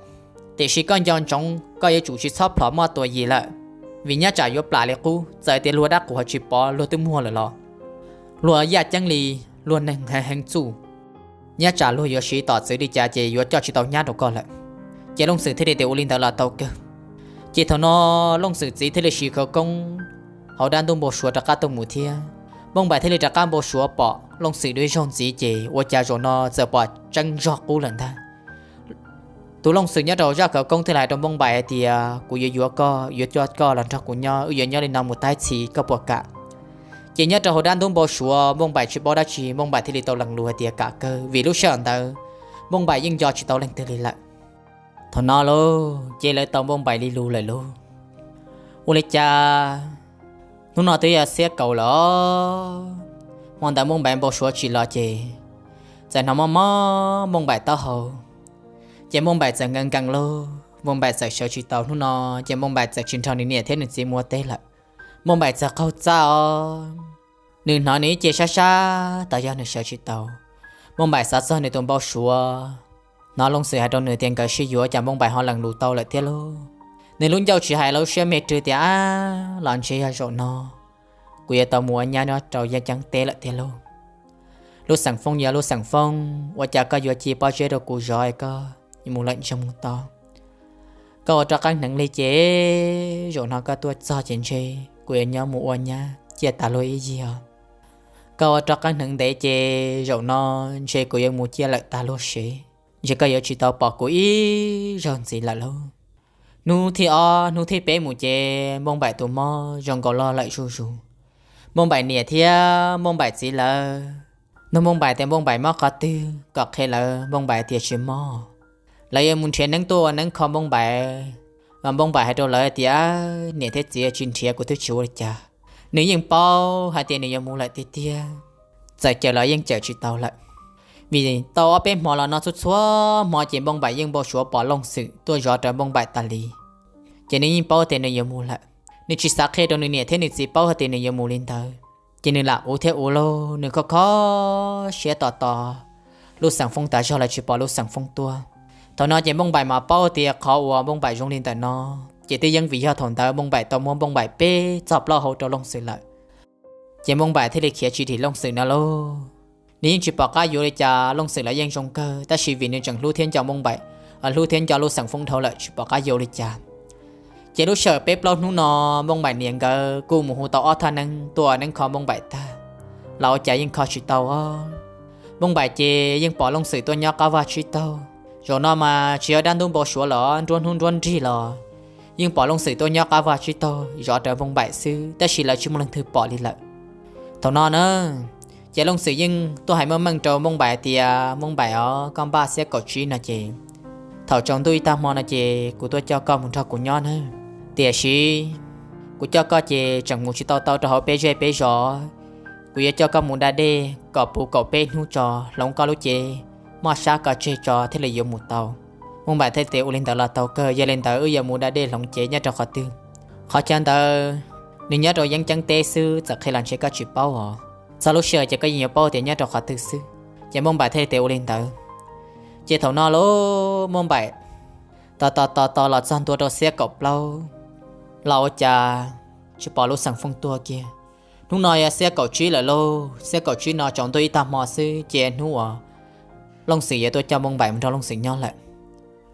Tiam sis koj nco ntsoov koj yuav tsum tsis txhob plhom moj tua yis lawm, vim nyab tsam yuav plam li qub, txawm tias luag Dab Qhuas ho tsis pov luag twb muag lawm los luag yaj ceeb li luag neeg heev heev txuj, nyab tsam luag yuav siv tom txwv li cas ces yuav coj tsis tau nyab rau koj lawm. Ces Looj Xwm thiaj li tias ua li ntawd los tau kawg. Ces thaum no Looj Xwm txiv thiaj li siv khawv koob hauv dab ntub npau suav rov qab tuaj mus thiab. Npauj Npaim thiaj li rov qab npau suav pom Looj Xwm dua ib zaug ntxiv ces ua cas zaum no txawm pom tseeb zog qub lawm ntag. Tus Looj Xwm nyob rau hauv zaj khawv koob thiaj li hais rau Npauj Npaim hais tias, kuv yuav yuav koj, yuav coj koj los nrog kuv nyob, wb yuav nyob li no mus tag ib txhis, koj puas kam? Ces nyob rau hauv dab ntub npau suav Npauj Npaim tsis paub dab tsi, Npauj Npaim thiaj li tau lees lus hais tias kam kawg, vim lub sij hawm ntawd Npauj Npaim yeej nco tsis tau leej twg li lawm. Thaum no lauj, ces lawv tau Npauj Npaim li lus lawm lauj. Ua li cas hnub no twb yog xiab kaum lawm os, Hmo ntawd Npauj Npaim npau suav tsis los ces txawm hnov mob mob Npauj Npaim taub hau. Ces Npauj Npaim txawm nkees nkees lauj, Npauj Npaim txawm sawv tsis tau. Hnub no ces Npauj Npaim txawm tsis nrog nws niam thiab nws txiv mus ua teb lawm. Npauj Npaim txawm qaug txaj os, nws hnov nws ib ce sab sab tas yog nws sawv tsis tau. Npauj Npaim xav txog nws tus npau suav, hnov Looj Xwm hais rau nws tias nkawd sib yuav, cas Npauj Npaim ho lees lus tau lawm thiab lauj. Nws lub ncauj tsis hais los lub siab me rwg tias, ab, los ntshe yog zaum no kuv yuav tau mus ua nyab nyob rau yeeb ceeb teb lawm thiab lauj. Lub xeem foob yog lub xeem foob, ua cas koj yuav cia pob zeb rau kuv zov es koj mus lawm ntseeg mus tau. Koj ua rov qeeb hneev li ces zaum no koj tuaj txog ces ntshe kuv yuav nyob mus ua nyab ciaj tas luag ib yig os. Koj ua rov qeeb hneev ntev ces zaum no ntshe kuv yuav mus ciaj lawm tas luag sev, ntshe koj yuav tsis tau pom kuv ib zaug ntxiv lawm lauj. Hnub thib ob hnub thib peb mus ces Npauj Npaim tus mob zoo nkaus loj lawm zuj zus. Npauj Npaim niam thiab Npauj Npaim txiv lawv nug Npauj Npaim tias Npauj Npaim mob qhov twg kom qhia lawv, Npauj Npaim tias tsis mob. Lawv yuav mus nrhiav neeb tuaj ua neeb kho Npauj Npaim, mas Npauj Npaim hais rau lawv tias, niam thiab txiv tsis nrhiav kuv twb tsis ua li cas. Nws yeej paub hais tias nws yuav mus lawm tiag tiag, txawm cawm los yeej cawm tsis tau lawm. Vim tau ob peb hmo los no txhua txhua hmo ces Npauj Npaim yeej npau suav pom Looj Xwm tuaj zov rawv Npauj Npaim tas li. Ces nws yeej paub tias nws yuav mus lawm. Nws tsis xav qhia rau nws niam thiab nws txiv paub hais tias nws yuav mus li ntawd, ces nws lam ua thiab ua lauj, nws kho kho siab tos tos lub xeem foob tas zog los tsis pom lub xeem foob tuaj. Thaum no ces Npauj Npaim mas paub tias qhov uas Npauj Npaim zoo li ntawm no ces twb yeej vim yog thaum ntawd Npauj Npaim tau muab Npauj Npaim peb txog plaub hau rau Looj Xwm lawm. Ces Npauj Npaim thiaj li khiav tsis dim Looj Xwm no lauj. Nws yeej tsis pom qab yuav li cas, Looj Xwm los yeej zoo kawg, tab sis vim nws tseem hlub thiab nco Npauj Npaim, hlub thiab nco lub xeem foob dhau lawm tsis pom qab yuav li cas. Ces lub sij hawm peb plaub hnub no Npauj Npaim niam nkawd kuj mus hu tau ob thaj neeb tuaj ua neeb kho Npauj Npaim tag, los ua cas yeej kho tsis tau os. Npauj Npaim ces yeej pom Looj Xwm tuaj nyob qab vaj tsib taug. Zaum no mas tsis yog dab ntub npau suav los nruab hnub nruab nrig los yeej pom Looj Xwm tuaj nyob qab vaj tsib taug zov rawv Npauj Npaim xwb, tab sis lawv tsis muaj leej twg pom li lawm. Thaum no na, ces Looj Xwm yeej tuaj hais meej meej rau Npauj Npaim tias, Npauj Npaim os, koj npaj xiab kaum tsib no ces thaum tsaus ntuj ib tag hmo no ces kuv tuaj coj koj mus nrog kuv nyob nawb. Tiam sis kuv coj koj ces tseem mus tsis tau tau rau hauv peb zej peb zos. Kuv yuav coj koj mus da dej kom puv kaum peb hnub tso, hloov koj lub cev moj sab ko tseg tso thiaj li yuav mus tau. Npauj Npaim thiaj tias, ua li ntawd los tau kawg, yog li ntawd wb yuav mus da dej hloov cev nyob rau qhov twg? Qhov chaw ntawd nws nyob rau yeeb ceeb teb xwb, txawm qhia los ntshe koj tsis paub os. Txog lub sij hawm ces koj yeej yuav paub tias nyob rau qhov twg xwb. Ces Npauj Npaim thiaj li tias, ua li ntawd. Ces thaum no lauj, Npauj Npaim tos tos tos tos los txog ntua rau xiab kaum plaub, los ua cas tsis pom lub xeem foob tuaj kiag. Hnub no yog xiab kaum tsib lawm lauj, xiab kaum tsib no tsaus ntuj ib tag hmo xwb ces hnub uas Looj Xwm yuav tuaj coj Npauj Npaim mus nrog Looj Xwm nyob lawm.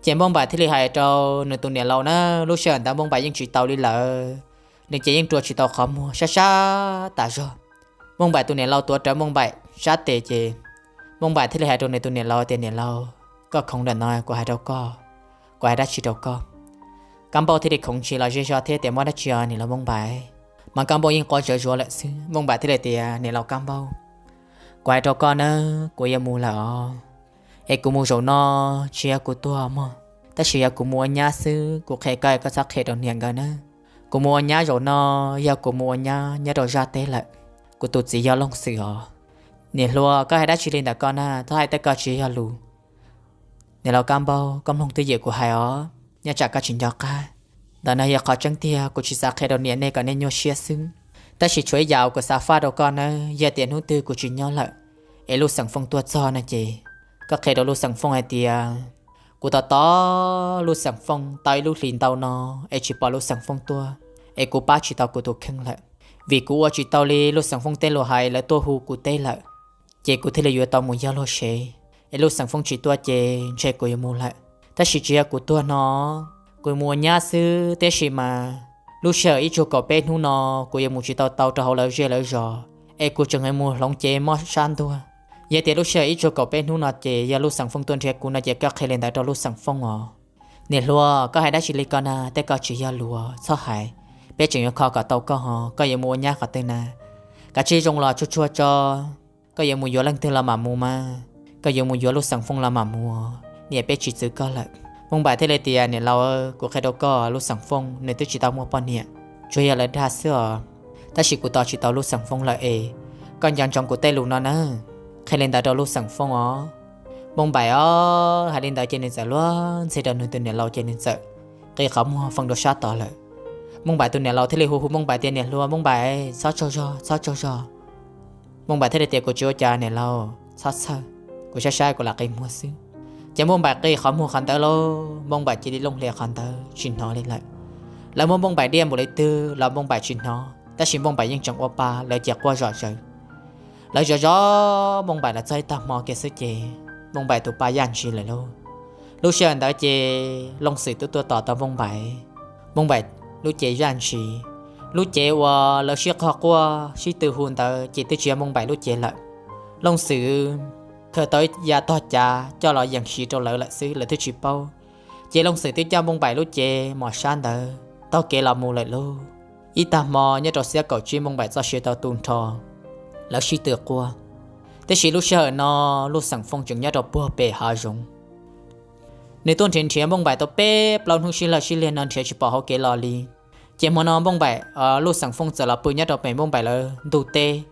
Ces Npauj Npaim thiaj li hais rau nws tus niam laus na, lub sij hawm ntawd Npauj Npaim yeej tsis tau li lawm, nws ces yeej rua tsis tau qhov muag, sab sab tas zog. Npauj Npaim tus niam laus tuav rawv Npauj Npaim sab tes ces Npauj Npaim thiaj li hais rau nws tus niam laus tias, niam laus, koj khoov ntawm no kuv hais rau koj, kuv hais dab tsi rau koj? Kab Npauj thiaj li khoov ntshis los zej zog thiab tias, muaj dab tsi os niam laus Npauj Npaim? Mas Kab Npauj yeej quaj zawv zuav lawm xwb. Npauj Npaim thiaj li tias, niam laus Kab Npauj, kuv hais rau koj nawb, kuv yuav mus lawm os. Es kuv mus zaum no tsis yog kuv tuag mog, tab sis yog kuv mus ua nyab xwb, kuv qhia koj es koj txhob qhia rau niam nkawd nawb. Kuv mus ua nyab zaum no yog kuv mus ua nyab nyob rau zaj teb lawm. Kuv tus txiv yog Looj Xwm os. Niam hluas, koj hais dab tsi li ntawm koj na, txhob hais tej ko tsis yog lus. Niam laus Kab Npauj, koj mloog twj ywm kuv hais os, nyob tsam koj tsis nco qab. Ntawm no yog qhov tseeb tiag, kuv tsis xav qhia rau niam nej kom nej nyuaj siab xwb. Tab sis tshuav ib yam uas kuv xav faj rau koj nawb, yog tias hnub twg kuv tsis nyob lawm, es lub xeem foob tuaj txog no ces koj qhia rau lub xeem foob hais tias kuv tos tos lub xeem foob tau ib lub hlis ntau no es tsis pom lub xeem foob tuaj, es kuv pab tsis tau kuv tus kheej lawm. Vim kuv ua tsis tau li lub xeem foob tej lus hais, lawv tuaj hu kuv teb lawm, ces kuv thiaj li yuav tau mus yog luag sev. Es lub xeem foob tsis tuaj ces ntshe kuv yuav mus lawm. Tab sis tsis yog kuv tuag no, kuv mus ua nyab xwb, tiam sis mas lub sij hawm ib tsug kaum peb hnub no kuv yuav mus tsis tau tau rau hauv lawv zej lawv zos, es kuv tseem yuav mus hloov cev mob sab ntuag. Yog tias lub sij hawm ib tsug kaum peb hnub no ces yog lub xeem foob tuaj nrhiav kuv no ces koj qhia li ntawd rau lub xeem foob os. Niam hluas, koj hais dab tsi li ko na, tej ko tsis yog lus, txhob hais. Peb tseem yuav kho kom tau koj ho, koj yuav mus ua nyab qhov twg na? Kav tsij zoo los tsuag tsuag tso. Koj yuav mus yuav leej twg los mam mus mas, koj yuav mus yuav lub xeem foob los mam mus, niam peb tsis txwv koj lawm. Npauj Npaim thiaj li tias, niam laus, kuv qhia rau koj, lub xeem foob nws twb tsis tau muaj poj niam, tsuas yog lawv dag xwb os. Tab sis kuv tos tsis tau lub xeem foob lawm es Koj nco ntsoov kuv tej lus no nawb. Qhia li ntawd rau Lub Xeem Foob os. Npoo Npaim os hais li ntawd ces nws txawm luag ntxhi rau nws tus niam laus ces nws txawm qi qhov muag fee rau sab tod lawm. Npoo Npaim tus niam laus thiaj li hu hu Npoo Npaim tias, niam hluas Npoo Npaim, txhob tsaug zog, txhob tsaug zog. Npoo Npaim thiaj li tias, kuv tsis ua cas niam laus, txhob txhawj, kuv saib saib kuv lam qi muag xwb. Ces Npoo Npaim qi qhov muag qhov ntawd lauj, Npoo Npaim cia li looj hlias qhov ntawd tsis hnov li lawm. Lawv muab Npoo Npaim diaj npaum li twg los Npoo Npaim tsis hnov, tab sis Npoo Npaim yeej tseem ua pa, lawv ces quaj zom zaws. Lawv zov zov Npoo Npaim los txog ib tag hmo kiag xwb ces Npoo Npaim tus pa yaj ntshis lawm lauj. Lub sij hawm ntawd ces Looj Xwm twb tuaj tos tau Npoo Npaim, Npoo Npaim lub cev yaj ntshis. Lub cev uas lawv sib qog quaj sib tw hu ntawd ces twb tsis yog Npoo Npaim lub cev lawm. Looj Xwm khaws tau ib yav tog cav coj los yees siv rau lawv lawm xwb, lawv twb tsis paub. Ces Looj Xwm twb coj Npoo Npaim lub cev mos sab ntawd taug kev los mus lawm lauj. Ib tag hmo nyob rau xiab kaum tsib Npoo Npaim txoj sia tau tu nrho, lawv sib tw quaj. Tiam sis lub sij hawm no Lub Xeem Foob tseem nyob rau puag pem hav zoov. Nws tuaj nrhiav nrhiav Npoo Npaim tau peb plaub hnub sib lawj sib liag no nrhiav tsis pom hauv kev los li. Ces hmo no Npoo Npaim, Lub Xeem Foob txawm los pw nyob rau pem Npoo Npaim lawv ntug teb.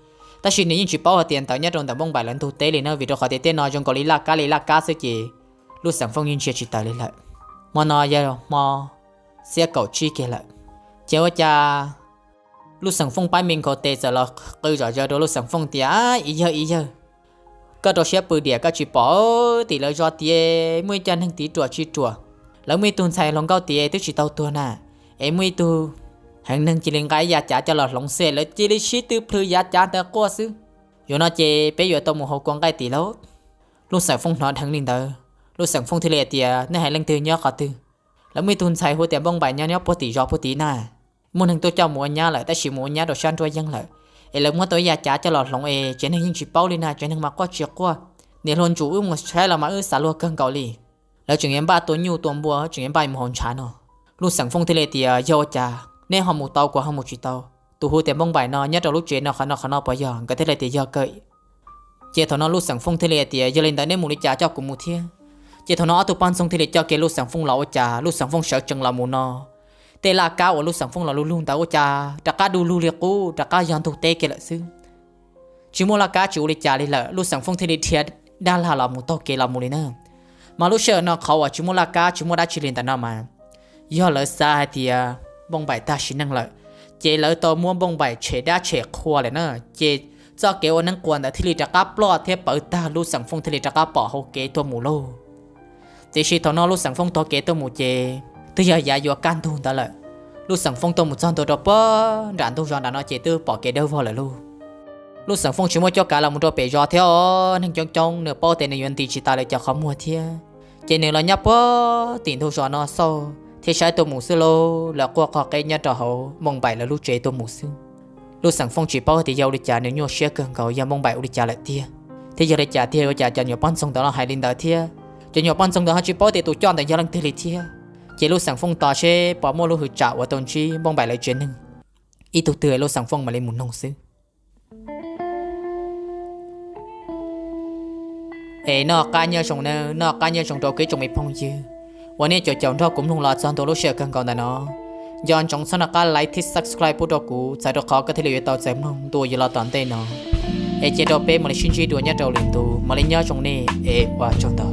Tab sis nws yeej tsis paub hais tias ntawd nyob rau ntawm Npoo Npaim lawv ntug teb li na, vim rau qhov tias tej no zoo nkaus li laj kab li laj kab xwb ces Lub Xeem Foob yeej ntsia tsis taus li lawm. Hmo no yog hmo xiab kaum tsib kiag lawm. Ces ua cas Lub Xeem Foob pab me nkhaus tes txawm los qw zom zaws rau Lub Xeem Foob tias, ib yawg ib yawg, koj rau siab pw diam koj tsis pom tim lawv zos tias muaj ib co neeg tiv ruam tsis ruam, lawv muaj ib tug ntxhais hluas nkauj tias twb tsis tau tuag na, es muaj ib tug heev neeg cia li nqa ib yav cav coj los hloov xwb, lawv cia li sib tw plhws yav cav ntawd quaj xwb. Yuav no ces peb yuav tau mus hauv kua nqaij tim lauj. Lub Xeem Foob hnov dheev li ntawd, Lub Xeem Foob thiaj li hais tias, nej hais leej twg nyob qhov twg? Lawv muaj ib tug ntxhais hu tias Npoo Npaim nyob nyob puag tim zos puag tid na. Muaj neeg tuaj coj mus ua nyab lawm tab sis mus ua nyab rau sab nruab yeeb lawm, es lawv muab tau ib yav cav coj los hloov es tsev neeg yeej tsis paub li na, tsev neeg mas quaj tsis quaj. Niam hluas ntsum wb mus saib los mas wb xav luag kawg nkaus li. Lawv tseem yuav npaj tua nyuj tua npua, tseem yuav npaj mus hauv ntshav no. Lub Xeem Foob thiaj li tias, yog ua cas neb ho mus tau kuv ho mus tsis tau? Tus hu tias Npoo Npaim no nyob rau lub tsev no qhov no qhov no puas yog? Nkawd thiaj li tias yog kawg. Ces thaum no Lub Xeem Foob thiaj li hais tias, yog li ntawd neb mus li cas coj kuv mus thiab? Ces thaum no ob tug poj ntxoog thiaj li coj kiag Lub Xeem Foob los, ua cas Lub Xeem Foob sawv tsees los mus no, tej laj kab uas Lub Xeem Foob los lug lug ntawd ua cas rov qab du lug li qub, rov qab yog ntug teb kiag lawm xwb. Tsis muaj laj kab tsis ua li cas li lawm, Lub Xeem Foob thiaj li dhia dab lag los mus taug kev los mus li na. Mas lub sij hawm no qhov uas tsis muaj laj kab tsis muaj dab tsi li ntawm no mas yog lawv xav hais tias Npoo Npaim tag sim neej lawm, ces lawv tau muab Npoo Npaim tshem dab tshem qhua lawm na. Ces txoj kev ua neeb quas ntawd thiaj li rov qab ploj thiab pawv tag, Lub Xeem Foob thiaj li rov qab pom hauv kev tuaj mus lauj. Tiam sis thaum no Lub Xeem Foob taug kev tuaj mus ces twb yog yav yuav kaj ntug ntawd lawm. Lub Xeem Foob tuaj mus txog ntua rau puag nram ntug zos nram no ces twb pom kev dawb vog lawm lauj. Lub Xeem Foob tsis muaj cuab kav los mus rau pem zos thiab os, neeg coob coob nws paub tias nws yuav nti tsis tas lawv cov qhov muag thiab. Ces nws los nyob puag tim ntug zos no xauj thiab saib tuaj mus xwb lauj, lawv quaj qhov qeb nyob rau hauv Npoo Npaim lawv lub tsev tuaj mus xwb. Lub Xeem Foob tsis paub tias yog ua li cas, nws nyuaj siab kawg nkaus yog Npoo Npaim ua li cas lawm tiag, thiab yog li cas tiag ua cas cov nyuam poj ntxoog ntawd los hais li ntawd thiab. Cov nyuam poj ntxoog ntawd ho tsis paub tias tus coj ntawd yog leej twg li thiab. Ces Lub Xeem Foob tos seb puas muaj lub hwv tsam uas tau ntsib Npoo Npaim lawv tsev neeg, ib tug twg Lub Xeem Foob mam li mus noog xwb. Es noj qab nyob zoo nawb, noj qab nyob zoo rau kuv ib tsoom me phooj ywg uas nej caum caum nrog kuv mloog los txog ntua lub sij hawm kawg nkaus ntawm no. Nco ntsoov txhob noj qab like thiab subscribe pub rau kuv txhawm rau qhov koj thiaj li yuav tau txais mloog ntu uas yuav los tom ntej no. Es cia rau peb mam li sib ntsib dua nyob rau lwm ntu, mam li nyob zoo nej es ua tsaug ntau.